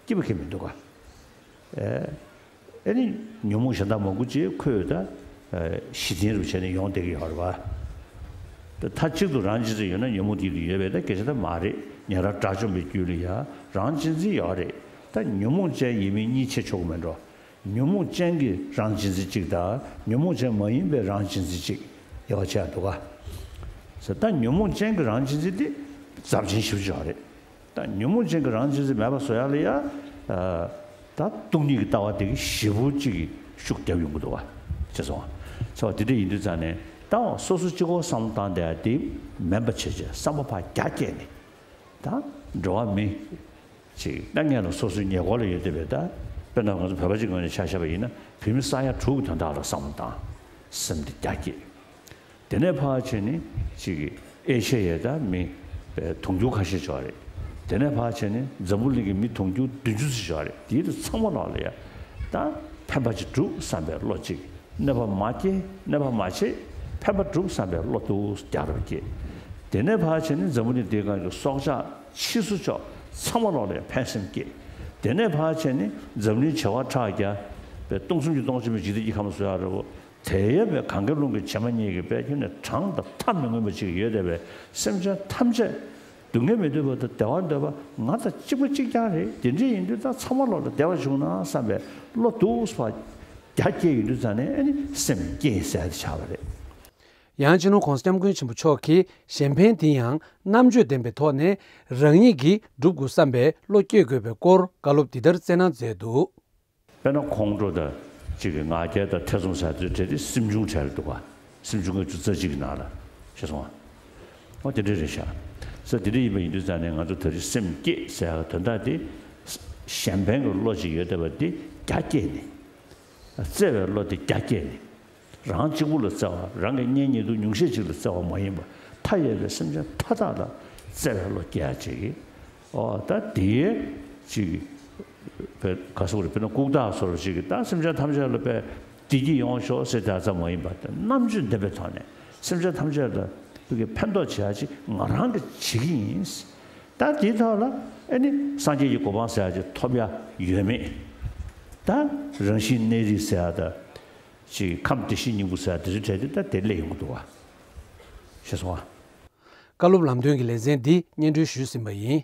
སྐྱིད་པོ་ཁེལ་མི་འདུག་ག་ཨེ། ཨེ་ནི་ཉོན་མོངས་གཞན་དག་མང་པོ་ཅིག་ཁོས་ད་ཨེ་གཞི་རྟེན་རུ་བྱས་ནས་ཡོང་བསྡད་ཀྱི་ཡོད་རེད་བ། ད་མཐའ་གཅིག་ཏུ་རང་གཅེས་འཛིན་ཡོད་ན་ཉོན་མོངས་དེ་དུ་ཡོད་པས་ད་སྐད་ཆ་ད་མ་རེད། ཉེ་རབས་དགྲ་བཅོམ་པའི་རྒྱུད་ལ་ཡ་རང་གཅེས་འཛིན་ཡོད་རེད། ད་ཉོན་མོངས་ཅན་ཡིན་མིན་གཉིས་ཕྱེ་ཆོག་གི་མེད་འགྲོ། ཉོན་མོངས་ཅན་གྱི་རང་གཅེས་འཛིན་གཅིག་དང་ཉོན་མོངས་ཅན་མ་ཡིན་པའི་རང་གཅེས་འཛིན་གཅིག་དབྱེ་བ་ཕྱེ་ཡག་འདུག་ག་ཟེར། ད་ཉོན་མོངས་ཅན་གྱི་རང་གཅེས་འཛིན་དེ་རྫབ་ཆེན་ཞེ་པོ་ཅིག་ཡོད་རེད། ད་ཉོན་མོངས་ཅན་གྱི་རང་གཅེས་འཛིན་མེད་པ་བཟོ་ཡག་ལ་ཡ། ད་སྟོང་ཉིད་ཀྱི་ལྟ་བ་དེ་གི་ཞེ་པོ་ཅིག་གི་ཤུགས་རྒྱབ་ཡོང་གི་འདུག་བ། ཅེས་སོང་བ། ཚེ་བ་དེ་འདྲ་ཡིན་དུས་ཙང་ནས་ད་སོ་སོ་གཅིག་པོ་བསམ་བློ་བཏང་བསྡད་ཡག་དེ་མིན་པ་བྱས་བྱས་བསམ་པ་ཕར་རྒྱ་བསྐྱེད་ནས་ད་འགྲོ་བ་མི་ཅིག་ད་ངས་ལ་སོ་སོའི་ཉེ་འཁོར་ལ་ཡོད་བསྡད་པའི་ད་དཔེར་ན་ང་ཚོ་བོད་པ་ཅིག་ངོས་ནས་ཆ་བཞག་པ་ཡིན་ན་བོད་མི་ས་ཡ་དྲུག་གི་དོན་དག་ལ་བསམ་བློ་བཏང་། སེམས་དེ་རྒྱ་བསྐྱེད། དེ་ནས་ཕར་བྱས་ནས་ཅིག་ཨེ་ཤེ་ཡའི་ད་མི་དུང་ཕྱུར་ཁ་ཤས་ཅིག་ཡོད་རེད། དེ་ནས་ཕར་བྱས་ནས་འཛམ་བུ་གླིང་གི་མི་དུང་ཕྱུར་བདུན་ཅུ་ཙམ་ཅིག་ཡོད་རེད། དེའི་ཚང་མ་ལོག་ལ་ཡ་ད་ཕན་པ་ཅིག་སྒྲུབ་བསམ་པའི་བློ་གཅིག་གནོད་པ་མ་སྐྱེལ། གནོད་པ་མ་བྱེད། ཕན་པ་སྒྲུབ་བསམ་པའི་བློ་འདུག་རྒྱག་རོགས་བྱེད། དེ་ནས་ཕར་བྱས་ནས་འཛམ་བུ་གླིང་འདིའི་སྒང་གི་སྲོག་ཆགས་ཕྱི་སོ་ཅོག་ཚང་མ་ལོག་ལ་ཡ་ཕན་སེམས་སྐྱེད། དེ་ནས་ཕར་བྱས་ནས་འཛམ་གླིང་བྱེ་བ་ཕྲག་བརྒྱ་པའི་སྟོང་གསུམ་གྱི་སྟོང་གསུམ་པའི་འཇིག་རྟེན་གྱི་ཁམས་སུ་ཡ་རེད་བོ། དེ་ཡོད་པའི་གངྒཱའི་ཀླུང་གི་བྱེ་མ་སྙེད་ཀྱི་དཔལ་ཁྱོན་ནས་གྲངས་དང་མཐའ་མི་མངོན་པ་ཅིག་ཡོད་བསྡད་པའི་སེམས་ཅན་ཐམས་ཅད་སྡུག་བསྔལ་མི་འདོད་པ་དང་བདེ་བ་འདོད་པ་ང་དང་གཅིག་པ་གཅིག་རྐྱང་རེད། དེ་འདྲ་ཡིན་དུས་ད་ཚང་མ་ལོག་ལ་བདེ་བ་བྱུང་ན་བསམ་པའི་བློ་འདུག་སེ་རྒྱ་བསྐྱེད་ཡོང་དུས་ཙང་ནས་ཨ་ནི་སེམས་བསྐྱེད་ཟེར་ཡག་དེ་ཆགས་པ་རེད། ཡང་སྤྱི་ནོར་༧གོང་ས་༧སྐྱབས་མགོན་ཆེན་པོ་མཆོག་གིས་གཞན་ཕན་དེ་ཡང་རྣམ་དཔྱོད་ལྡན་པའི་ཐོག་ནས་རང་ཉིད་ཀྱིས་སྒྲུབ་དགོས་བསམ་པའི་བློ་སྐྱེ་དགོས་པའི་སྐོར་བཀའ་སློབ་འདི་ལྟར་སྩལ་གནང་མཛད་འདུག་དཔེར་ན་ཁོང་ཁྲོ་དང་གཅིག་གི་ང་རྒྱལ་དང་ཐེ་ཚོམ་ཟེར་དུས་གྲས་དེ་སེམས་བྱུང་གྲས་ལ་འདུག་ག་སེམས་བྱུང་ལྔ་བཅུ་རྩ་གཅིག་གི་ནང་ལ་ཤེས་སོང་ང་། འོ་དེ་འདྲ་རེད་ཤག་ས་དེ་འདྲ་ཡིན་པ་ཡིན་དུས་ཙང་ནས་ང་ཚོ་ད་རེས་སེམས་བསྐྱེད་ཟེར་ཡག་དོན་དག་དེ་གཞན་ཕན་གྱི་བློ་ཅིག་ཡོད་བསྡད་པ་དེ་རྒྱ་བསྐྱེད་ནས། བརྩེ་བའི་བློ་དེ་རྒྱ་བསྐྱེད་ནས། རང་གཅིག་པུ་ལ་བརྩེ་བ། རང་གི་གཉེན་ཉེ་དུ་ཉུང་ཤས་ཅིག་ལ་བརྩེ་བ་མ་ཡིན་པར་མཐའ་ཡས་པའི་སེམས་ཅན་མཐའ་དག་ལ་བརྩེ་བའི་བློ་སྐྱེ་ཡག་ཅིག་གིས། ཨོ་ད་དེའི་ཅིག་བས་ག་སོག་རེད། དཔེར་ན་ལྐུགས་རྟགས་སོགས་ཅིག་གིས་ད་སེམས་ཅན་ཐམས་ཅད་ལ་བས་བདེ་སྐྱིད་ཡོང་ཤོག་ཟེར་དེ་ཙམ་མ་ཡིན་པར་ད་རྣམ་དཔྱོད་ལྡན་པའི་ཐོག་ནས་སེམས་ཅན་ཐམས་ཅད་ལ་ཕ་གི་ཕན་ཐོགས་བྱེད་ཡག་ཅིག་ང་རང་གིས་བྱེད་ཀྱི་ཡིན། ད་དེའི་ཐོག་ལ་ཨ་ནི་སངས་རྒྱས་ཀྱི་གོ་འཕང་ཟེར་ཡག་ཅིག་ཐོབ་ཡག་ཡོད་མེད། ད་རང་བཞིན་གནས་རིགས་ཟེར་ཡག་ད། ཅིག་ཁམས་བདེ་གཤེགས་སྙིང་པོ་ཟེར་དེ་ཚོའི་གྲས་དེ་ད་དེ་སླེབས་ཡོང་གི་འདུག་བ། ཤེས་སོང་ཨ། བཀའ་སློབ་ལམ་སྟོན་གྱི་ལེ་ཚན་འདི་སྙན་སྒྲོན་ཞུས་ཟིན་པ་ཡིན།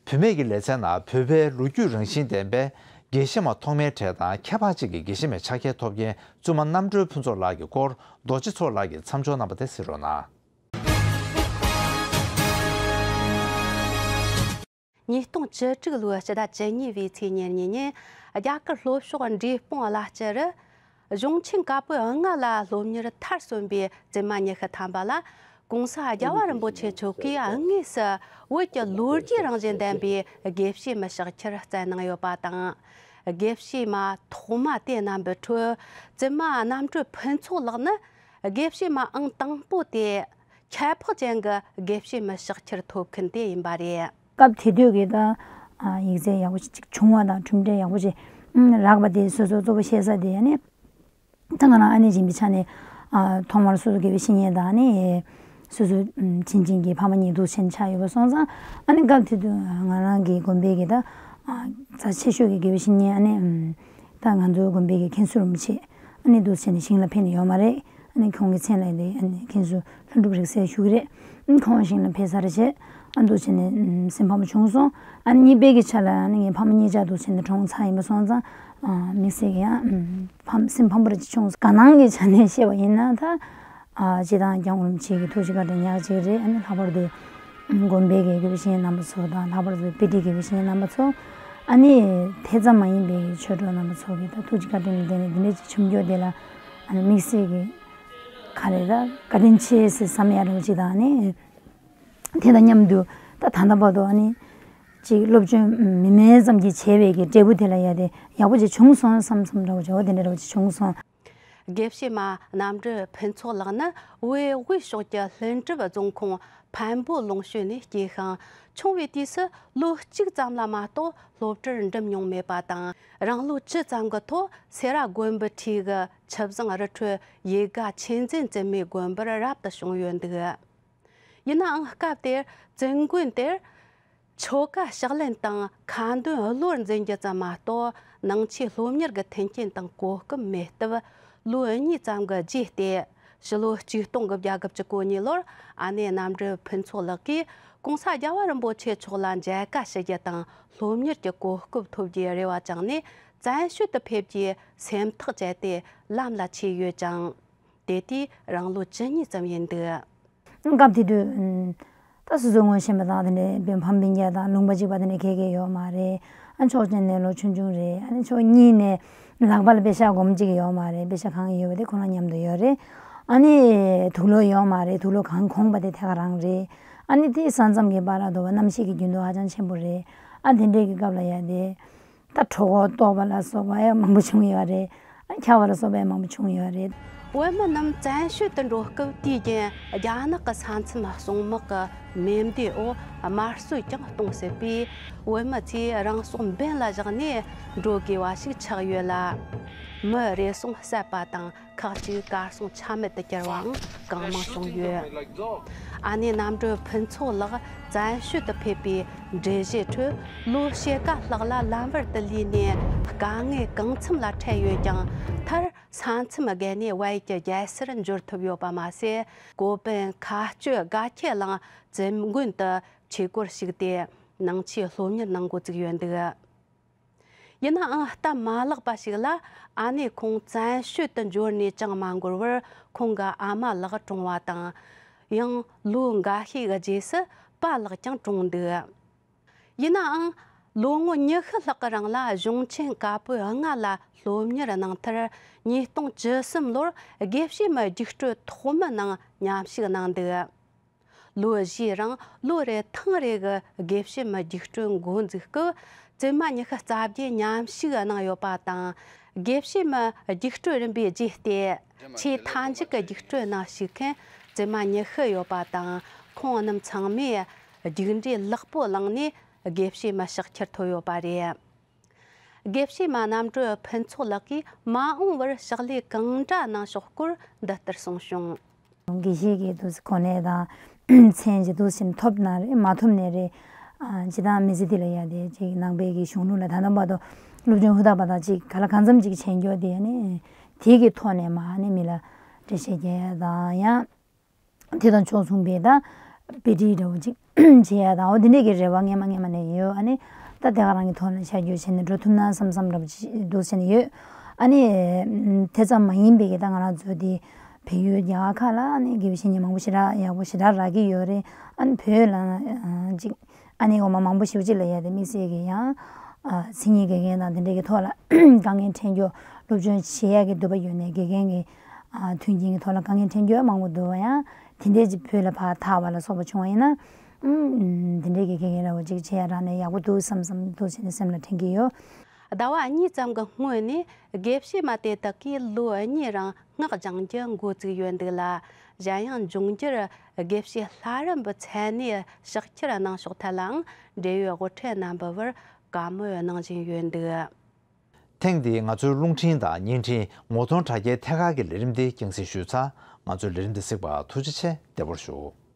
བུད་མེད་ཀྱི་ལེ་ཚན་ནང་བོད་པའི་ལོ་རྒྱུས་རང་བཞིན་ལྡན་པའི་དགེ་བཤེས་མ་ཐོག་མའི་གྲས་དང་ཁྱད་འཕགས་ཅན་གྱི་དགེ་བཤེས་མའི་ཕྱག་འཁྱེར་ཐོབ་མཁན་བཙུན་མ་རྣམ་གྲོལ་ཕུན་ཚོགས་ལགས་ཀྱི་སྐོར་རྡོ་རྗེ་མཚོ་ལགས་ཀྱིས་མཚམས་འཇོག་གནང་བ་དེ་གཟིགས་རོགས་གནང་། ཉིས་སྟོང་བཅུ་དྲུག་ལོའི་སྤྱི་ཟླ་བཅུ་གཉིས་པའི་ཚེས་ཉེར་གཉིས་ཉིན། རྒྱ་གར་ལྷོ་ཕྱོགས་འབྲས་སྤུངས་གླ་སྤྱི་རུ། གཞུང་ཆེན་བཀའ་པོད་ལྔ་ལ་སློབ་གཉེར་མཐར་སོན་པའི་བཙུན་མ་ཉི་ཤུ་ཐམ་པ་ལ། ྋགོང་ས་རྒྱལ་བ་རིན་པོ་ཆེ་མཆོག་གིས་དངོས་སུ་བོད་ཀྱི་ལོ་རྒྱུས་རང་བཞིན་ལྡན་པའི་དགེ་བཤེས་མའི་ཕྱག་འཁྱེར་བསྩལ་གནང་ཡོད་པ་དང་། དགེ་བཤེས་མ་ཐོག་མ་དེ་རྣམ་པའི་ཁྲོད་བཙུན་མ་རྣམ་གྲོལ་ཕུན་ཚོགས་ལགས་ནི། དགེ་བཤེས་མ་ཨང་དང་པོ་དེ། ཁྱད་འཕགས་ཅན་གྱི་དགེ་བཤེས་མའི་ཕྱག་འཁྱེར་ཐོབ་མཁན་དེ་ཡིན་པ་རེད། སྐབས་དེ་དུས་ཀྱི་ད་ཡིག་ཚད་ཡག་པོ་ཅིག་བྱུང་བ་དང་གྲུབ་འབྲས་ཡག་པོ་ཅིག་རག་པ་དེ་སོ་སོ་གཙོ་བོ་བཤད་ས་དེ་ནི་ད་ང་རང་ཨ་ནེ་སྦྱིན་པའི་ཆ་ནས་ ཨ་ཐོག་མར་སོ་སོ་དགེ་བའི་བཤེས་གཉེན་དང་ནི་སོ་སོ་ཨམ་བྱིན་ཅན་གྱི་ཕ་མ་གཉིས་འདུག་བྱས་ནས་ཆགས་ཡོད་པ་སོང་ཙང་། ཨ་ནི་སྐབས་དེ་དུས་ང་རང་གི་དགོན་པའི་གི་ད་ཨ་རྩ་ཆེ་ཤོས་ཀྱི་དགེ་བའི་བཤེས་གཉེན། ཨ་ནི་ཨམ་ད་ང་ཚོའི་དགོན་པའི་གི་མཁན་ཟུར་རིན་པོ་ཆེ་ཨ་ནི་འདུག་བྱས་ནས་ཞིང་ལ་ཕེབས་ནས་ཡོད་མ་རེད། ཨ་ནི་ཁོང་གི་མཚན་ལ་དེ་ཨ་ནི་མཁན་ཟུར་ལྷུན་གྲུབ་རིག་གསལ་ཞུ་གི་རེད། ཨ་ནི་ཁོང་ཞིང་ལ་ཕེབས་ཚར་རྗེས་ཨ་འདུག་བྱས་ནས་ཨམ་སེམས་ཕམ་པོ་བྱུང་སོང་། ཨ་ནི་གཉིས་པའི་གི་ཆ་ལ་ཨ་ནི་ངའི་ཕ་མ་གཉིས་ཆ་འདུག་བྱས་ནས་གྲོངས་ཚར་ཡིན་པ་སོང་ཙང་། ཨ་དམིགས་བསལ་གྱི་ཡང་ཨམ་ཕམ་སེམས་ཕམ་པོ་རེ་ཅིག་བྱུང་སོང་། དགའ་སྣང་གི་ཆ་ནས་བཤད་པ་ཡིན་ན་ད། ཨ་སྤྱིར་བཏང་སྐྱབས་མགོན་རིན་པོ་ཆེ་གི་ཐུགས་རྗེ་བཀའ་དྲིན་ཉག་གཅིག་རེད། ཨ་ནི་ལྷག་པར་དུ་དགོན་པའི་གི་དགེ་བའི་བཤེས་གཉེན་རྣམ་པ་ཚོ་དང་། ལྷག་པར་དུ་དཔེ་ཁྲིད་དགེ་བའི་བཤེས་གཉེན་རྣམ་པ་ཚོ། ཨ་ནི་དེ་ཙམ་མ་ཡིན་པའི་ཆོས་གྲོགས་རྣམ་པ་ཚོ་གི་ད་ཐུགས་རྗེ་བཀའ་དྲིན་ལ་བརྟེན་ནས་འདི་འདྲའི་ཅིག་བྱུང་རྒྱུ་དེ་ལ་ཨ་ནི་དམིགས་བསལ་གྱི་ག་རེ་ད་བཀའ་དྲིན་ཆེ་ཟེར་བསམ་ཡ་རོ་ཅིག་དང་། ཨ་ནི་དེ་དང་མཉམ་དུ་ད་ད་ལྟ་བར་དུ་ཨ་ནི་ཅིག་སློབ་སྦྱོང་མི་དམན་ཙམ་གྱིས་བྱས་པའི་གི་འབྲས་བུ་དེ་ལ་ཡ་དེ་ཡག་པོ་ཅིག་བྱུང་སོང་བསམ་བསམ་འདྲ་བོ་ཅིག་འོ་དེ་འདྲ་འདྲ་བོ་ཅིག་བྱུང་སོང་། དགེ་བཤེས་མ་རྣམ་གྲོལ་ཕུན་ཚོགས་ལགས་ནི་དབུས་དབུས་ཕྱོགས་ཀྱི་ལྷུན་གྲུབ་རྫོང་ཁོངས་འཕན་པོ་ལུང་ཤོད་ནས་སྐྱེས་ཤིང་། ཆུང་བའི་དུས་སུ་ལོ་གཅིག་ཙམ་ལ་མ་གཏོགས་སློབ་གྲྭར་འགྲིམས་མྱོང་མེད་པ་དང་། རང་ལོ་བཅུ་ཙམ་གྱི་ཐོག་སེ་ར་དགོན་པའི་འཁྲིས་ཀྱི་ཆུ་བཟང་རི་ཁྲོད་ཡིད་དགའ་ཆོས་འཛིན་བཙུན་མའི་དགོན་པར་རབ་ཏུ་བྱུང་ཡོད་འདུག། ཡིན་ནའང་སྐབས་དེར་བཙུན་དགོན་དེར་ཆོ་ག་ཕྱག་ལེན་དང་ཁ་འདོན་བློར་འཛིན་རྒྱུ་ཙམ་མ་གཏོགས། ནང་ཆོས་སློབ་གཉེར་གྱི་མཐུན་རྐྱེན་དང་གོ་སྐབས་མེད་སྟབས། ལོ་གཉིས་ཙམ་གྱི་རྗེས་ཏེ། ཕྱི་ལོ་ཆིག་སྟོང་དགུ་བརྒྱ་དགུ་བཅུ་གོ་གཉིས་ལོར་ཨ་ནེ་རྣམ་གྲོལ་ཕུན་ཚོགས་ལགས་ཀྱིས་གོང་ས་རྒྱལ་བ་རིན་པོ་ཆེ་མཆོག་ལ་མཇལ་ཁ་ཞུ་རྒྱུ་དང་། སློབ་གཉེར་གྱི་གོ་སྐབས་ཐོབ་རྒྱུའི་རེ་བ་བཅངས་ནས། བཙན་བྱོལ་དུ་ཕེབས་རྒྱུའི་སེམས་ཐག་བཅད་དེ་ལམ་ལ་ཆས་ཡོད་ཅིང་། དེ་དུས་རང་ལོ་བཅུ་གཉིས་ཙམ་ཡིན་འདུག། སྐབས་དེ་དུས་ཨ་ད་སོ་སོའི་ངོ་ཤེས་པ་དང་། དེ་འདྲའི་བོད་ཕམ་སྤུན་ཀྱག་དང་ལུང་པ་གཅིག་པ་དེ་འདྲ་ག་གེ་ཡོད་མ་རེད། ཨ་ཕྱོགས་གཅིག་ནས་ལོ་ཆུང་ཆུང་རེད། ཨ་ནི་ཕྱོགས་གཉིས་ནས་ལག་པ་ལ་པེ་ཤག་སྒོར་མོ་གཅིག་ཡོད་མ་རེད། པེ་ཤག་གང་ཡོད་པ་དེ་ཁོ་རང་མཉམ་དུ་ཡོད་རེད། ཨ་ནི་དུག་ལོག་ཡོད་མ་རེད། དུག་ལོག་གང་གོན་པ་དེ་ཐད་ཀ་རང་རེད། ཨ་ནི་དེ་ས་མཚམས་ཀྱི་བར་ལ་དུ་བ་གནམ་གཤིས་ཀྱི་འགྱུར་ལྡོག་ཧ་ཅང་ཆེན་པོ་རེད། ཨ་དེ་འདྲའི་གི་སྐབས་ལ་ཡ་དེ། ད་གྲོད་ཁོག་ལྟོགས་པ་ལ་སོགས་པ་ཡང་མང་པོ་བྱུང་ཡོད་རེད། འཁྱག་པ་ལ་སོགས་པ་ཡང་མང་པོ་བྱུང་ཡོད་རེད། བོད་མི་རྣམས་བཙན་བྱོལ་དུ་འགྲོ་སྐབས། དུས་རྒྱུན་རྒྱ་ནག་གི་ས་མཚམས་སྲུང་དམག་གི་མེ་མདའི་འོག་དམར་གསོད་ཀྱང་གཏོང་སྲིད་པས། བོད་མི་ཚོས་རང་སྲོག་འབེན་ལ་བཞག་ནས་འགྲོ་དགོས་པ་ཞིག་ཆགས་ཡོད་ལ། མི་རེ་ཟུང་བསད་པ་དང་། ཁག་ཅིག་གར་སོང་ཆ་མེད་དུ་གྱུར་བའང་གང་མང་བྱུང་ཡོད། ཨ་ནེ་རྣམ་གྲོལ་ཕུན་ཚོགས་ལགས་བཙན་བྱོལ་དུ་ཕེབས་པའི་འགྲེལ་བཤད་ཁྲོད། ལོ་ཕྱེད་ཀ་ལྷག་ལ་ལམ་བར་དུ་ལུས་ནས་དཀའ་ངལ་གང་འཚམ་ལ་འཕྲད་ཡོད་ཀྱང་། མཐར་ས་མཚམས་བརྒལ་ནས་བལ་ཡུལ་གྱི་རྒྱལ་སར་འབྱོར་ཐུབ་ཡོད་པ་མ་ཟད། ཀོ་པན་མཁའ་སྤྱོད་དགའ་ཁྱད་གླིང་བཙུན་དགོན་དུ་ཆོས་སྒོར་ཞུགས་ཏེ་ནང་ཆོས་སློབ་གཉེར་གནང་འགོ་བཙུགས་ཡོད་འདུག། ཡིན་ནའང་སྟབས་མ་ལེགས་པ་ཞིག་ལ། ཨ་ནེ་ཁོང་བཙན་བྱོལ་དུ་འབྱོར་ནས་ཅང་མ་འགོར་བར། ཁོང་གི་ཨ་མ་ལགས་གྲོངས་པ་དང་། ཡང་ལོ་འགའ་ཤས་ཀྱི་རྗེས་སུ་པཱ་ལགས་ཀྱང་གྲོངས་འདུག། ཡིན་ནའང་ལོ་ངོ་ཉི་ཤུ་ལྷག་གི་རིང་ལ་གཞུང་ཆེན་བཀའ་པོད་ལྔ་ལ་སློབ་གཉེར་གནང་མཐར། ཉིས་སྟོང་བཅུ་གསུམ་ལོར་དགེ་བཤེས་མའི་རྒྱུགས་སྤྲོད་ཐོག་མའི་ནང་མཉམ་ཞུགས་གནང་འདུག། ལོ་བཞིའི་རིང་ལོ་རེ་ཐེངས་རེ་གི་དགེ་བཤེས་མའི་རྒྱུགས་སྤྲོད་འགོ་འཛུགས་སྐབས། བཙུན་མ་ཉི་ཤུ་རྩ་བརྒྱད་མཉམ་ཞུགས་གནང་ཡོད་པ་དང་། དགེ་བཤེས་མའི་རྒྱུགས་སྤྲོད་རིམ་པའི་རྗེས་ཏེ། ཆེས་མཐའ་མཇུག་གི་རྒྱུགས་སྤྲོད་ནང་ཞུགས་མཁན་བཙུན་མ་ཉི་ཤུ་ཡོད་པ་དང་། ཁོང་རྣམས་ཚང་མས་རྒྱུགས་འབྲས་ལེགས་པོ་བླངས་ནས་དགེ་བཤེས་མའི་ཕྱག་འཁྱེར་ཐོབ་ཡོད་པ་རེད། དགེ་བཤེས་མ་རྣམ་གྲོལ་ཕུན་ཚོགས་ལགས་ཀྱིས་མ་འོངས་པར་ཕྱག་ལས་གང་འདྲ་གནང་ཕྱོགས་སྐོར་འདི་ལྟར་གསུངས་བྱུང་། དགེ་བཤེས་ཀྱི་འདུག་སེ་གོ་གནས་དང་མཚན་ཅིག་འདུག་སེ་ཐོབ་ན་རེད། མ་ཐོབ་ན་རེད། ཨ་སྤྱིར་བཏང་མི་ཚེ་འདི་ལ་ཡ་དེ་ཅིག་ནང་པའི་གི་གཞུང་ལུགས་ལ་ད་ལྟ་བར་དུ་སློབ་སྦྱོང་ཧུར་ཐག་པ་དང་ཅིག་ག་ལ་གང་འཚམ་ཅིག་བྱེད་རྒྱུ་དེ་ནི་དེ་གི་ཐོག་ནས་མ་ནི་མི་ལ་འགྲེལ་བཤད་རྒྱག་ཡ་དང་། ཡང་དེ་དང་ཕྱོགས་མཚུངས་པའི་ད་དཔེ་ཁྲིད་འདྲ་བོ་ཅིག་བྱེད་ཡ་དང་། འོ་དེ་འདྲས་ཀྱི་རེ་བ་སྔས་མ་སྔས་མ་ནས་ཡོད། ཨ་ནི་ད་དེ་ག་རང་གི་ཐོག་ལ་ཆ་རྒྱུས་བྱས་ནས་འགྲོ་ཐུབ་ན་བསམ་བསམ་འདྲ་བོ་ཅིག་འདུག་བྱས་ནས་ཡོད། ཨ་ནི་དེ་ཙམ་མ་ཡིན་པའི་གི་ད་ང་རང་ཚོ་དེ་བལ་ཡུལ་རྒྱ་གར་ཁག་ལ་ཨ་ནི་དགེ་བའི་བཤེས་གཉེན་མང་པོ་ཞེ་དྲག་ཡག་པོ་ཞེ་དྲག་རག་གི་ཡོད་རེད། ཨ་ནི་བོད་ལ་ཅིག་ཨ་ནི་འོ་མ་མང་པོ་ཞེ་པོ་ཅིག་ལ་ཡ་དེ་དམིགས་བསལ་གྱི་ཡང་མཚན་ཉིད་དགེ་རྒན་དང་དེ་འདྲས་ཀྱི་ཐོག་ལ་དཀའ་ངལ་འཕྲད་རྒྱུ། སློབ་སྦྱོང་བྱེད་ཡ་གི་འདོད་པ་ཡོད་ནས་དགེ་རྒན་གྱི་མཐུན་རྐྱེན་གྱི་ཐོག་ལ་དཀའ་ངལ་འཕྲད་རྒྱུ་མང་པོ་འདུག་པ། ཡང་དེ་འདྲས་ཅིག་བོད་ལ་ཕར་ཐར་བ་ལ་སོགས་པ་བྱུང་བ་ཡིན་ན། ཨུམ། དེ་འདྲས་ཀྱི་དགེ་རྒན་འདྲ་བོ་ཅིག་བྱེད་ཡ་རག་ན་ཡག་པོ་འདུག་བསམ་བསམ་འདུག་བྱས་ནས་སེམས་ལ་དྲན་གྱི་ཡོད། ཟླ་བ་གཉིས་ཙམ་གྱི་སྔོན་ནས་དགེ་བཤེས་མ་དེ་དག་གིས་ལོ་གཉིས་རིང་སྔགས་སྦྱང་རྒྱུ་འགོ་བཙུགས་ཡོད་འདུག་ལ། གཞན་ཡང་འབྱུང་འགྱུར་དགེ་བཤེས་ལྷ་རམས་པའི་མཚན་གནས་ཕྱག་འཁྱེར་གནང་ཕྱོགས་ཐད་ལའང་འབྲེལ་ཡོད་དབུ་ཁྲིད་རྣམ་པའི་བར་བཀའ་མོལ་གནང་བཞིན་ཡོད་འདུག། ཐེངས་འདིའི་ང་ཚོའི་རླུང་འཕྲིན་དང་བརྙན་འཕྲིན་ངོ་གདོང་དྲ་རྒྱའི་ཐད་ཀར་གྱི་ལས་རིམ་འདི་རྒྱང་སྲིང་ཞུས་ཚར། ང་ཚོའི་ལས་རིམ་འདི་གཟིགས་པར་ཐུགས་རྗེ་ཆེ། བདེ་པོར་བཞུགས།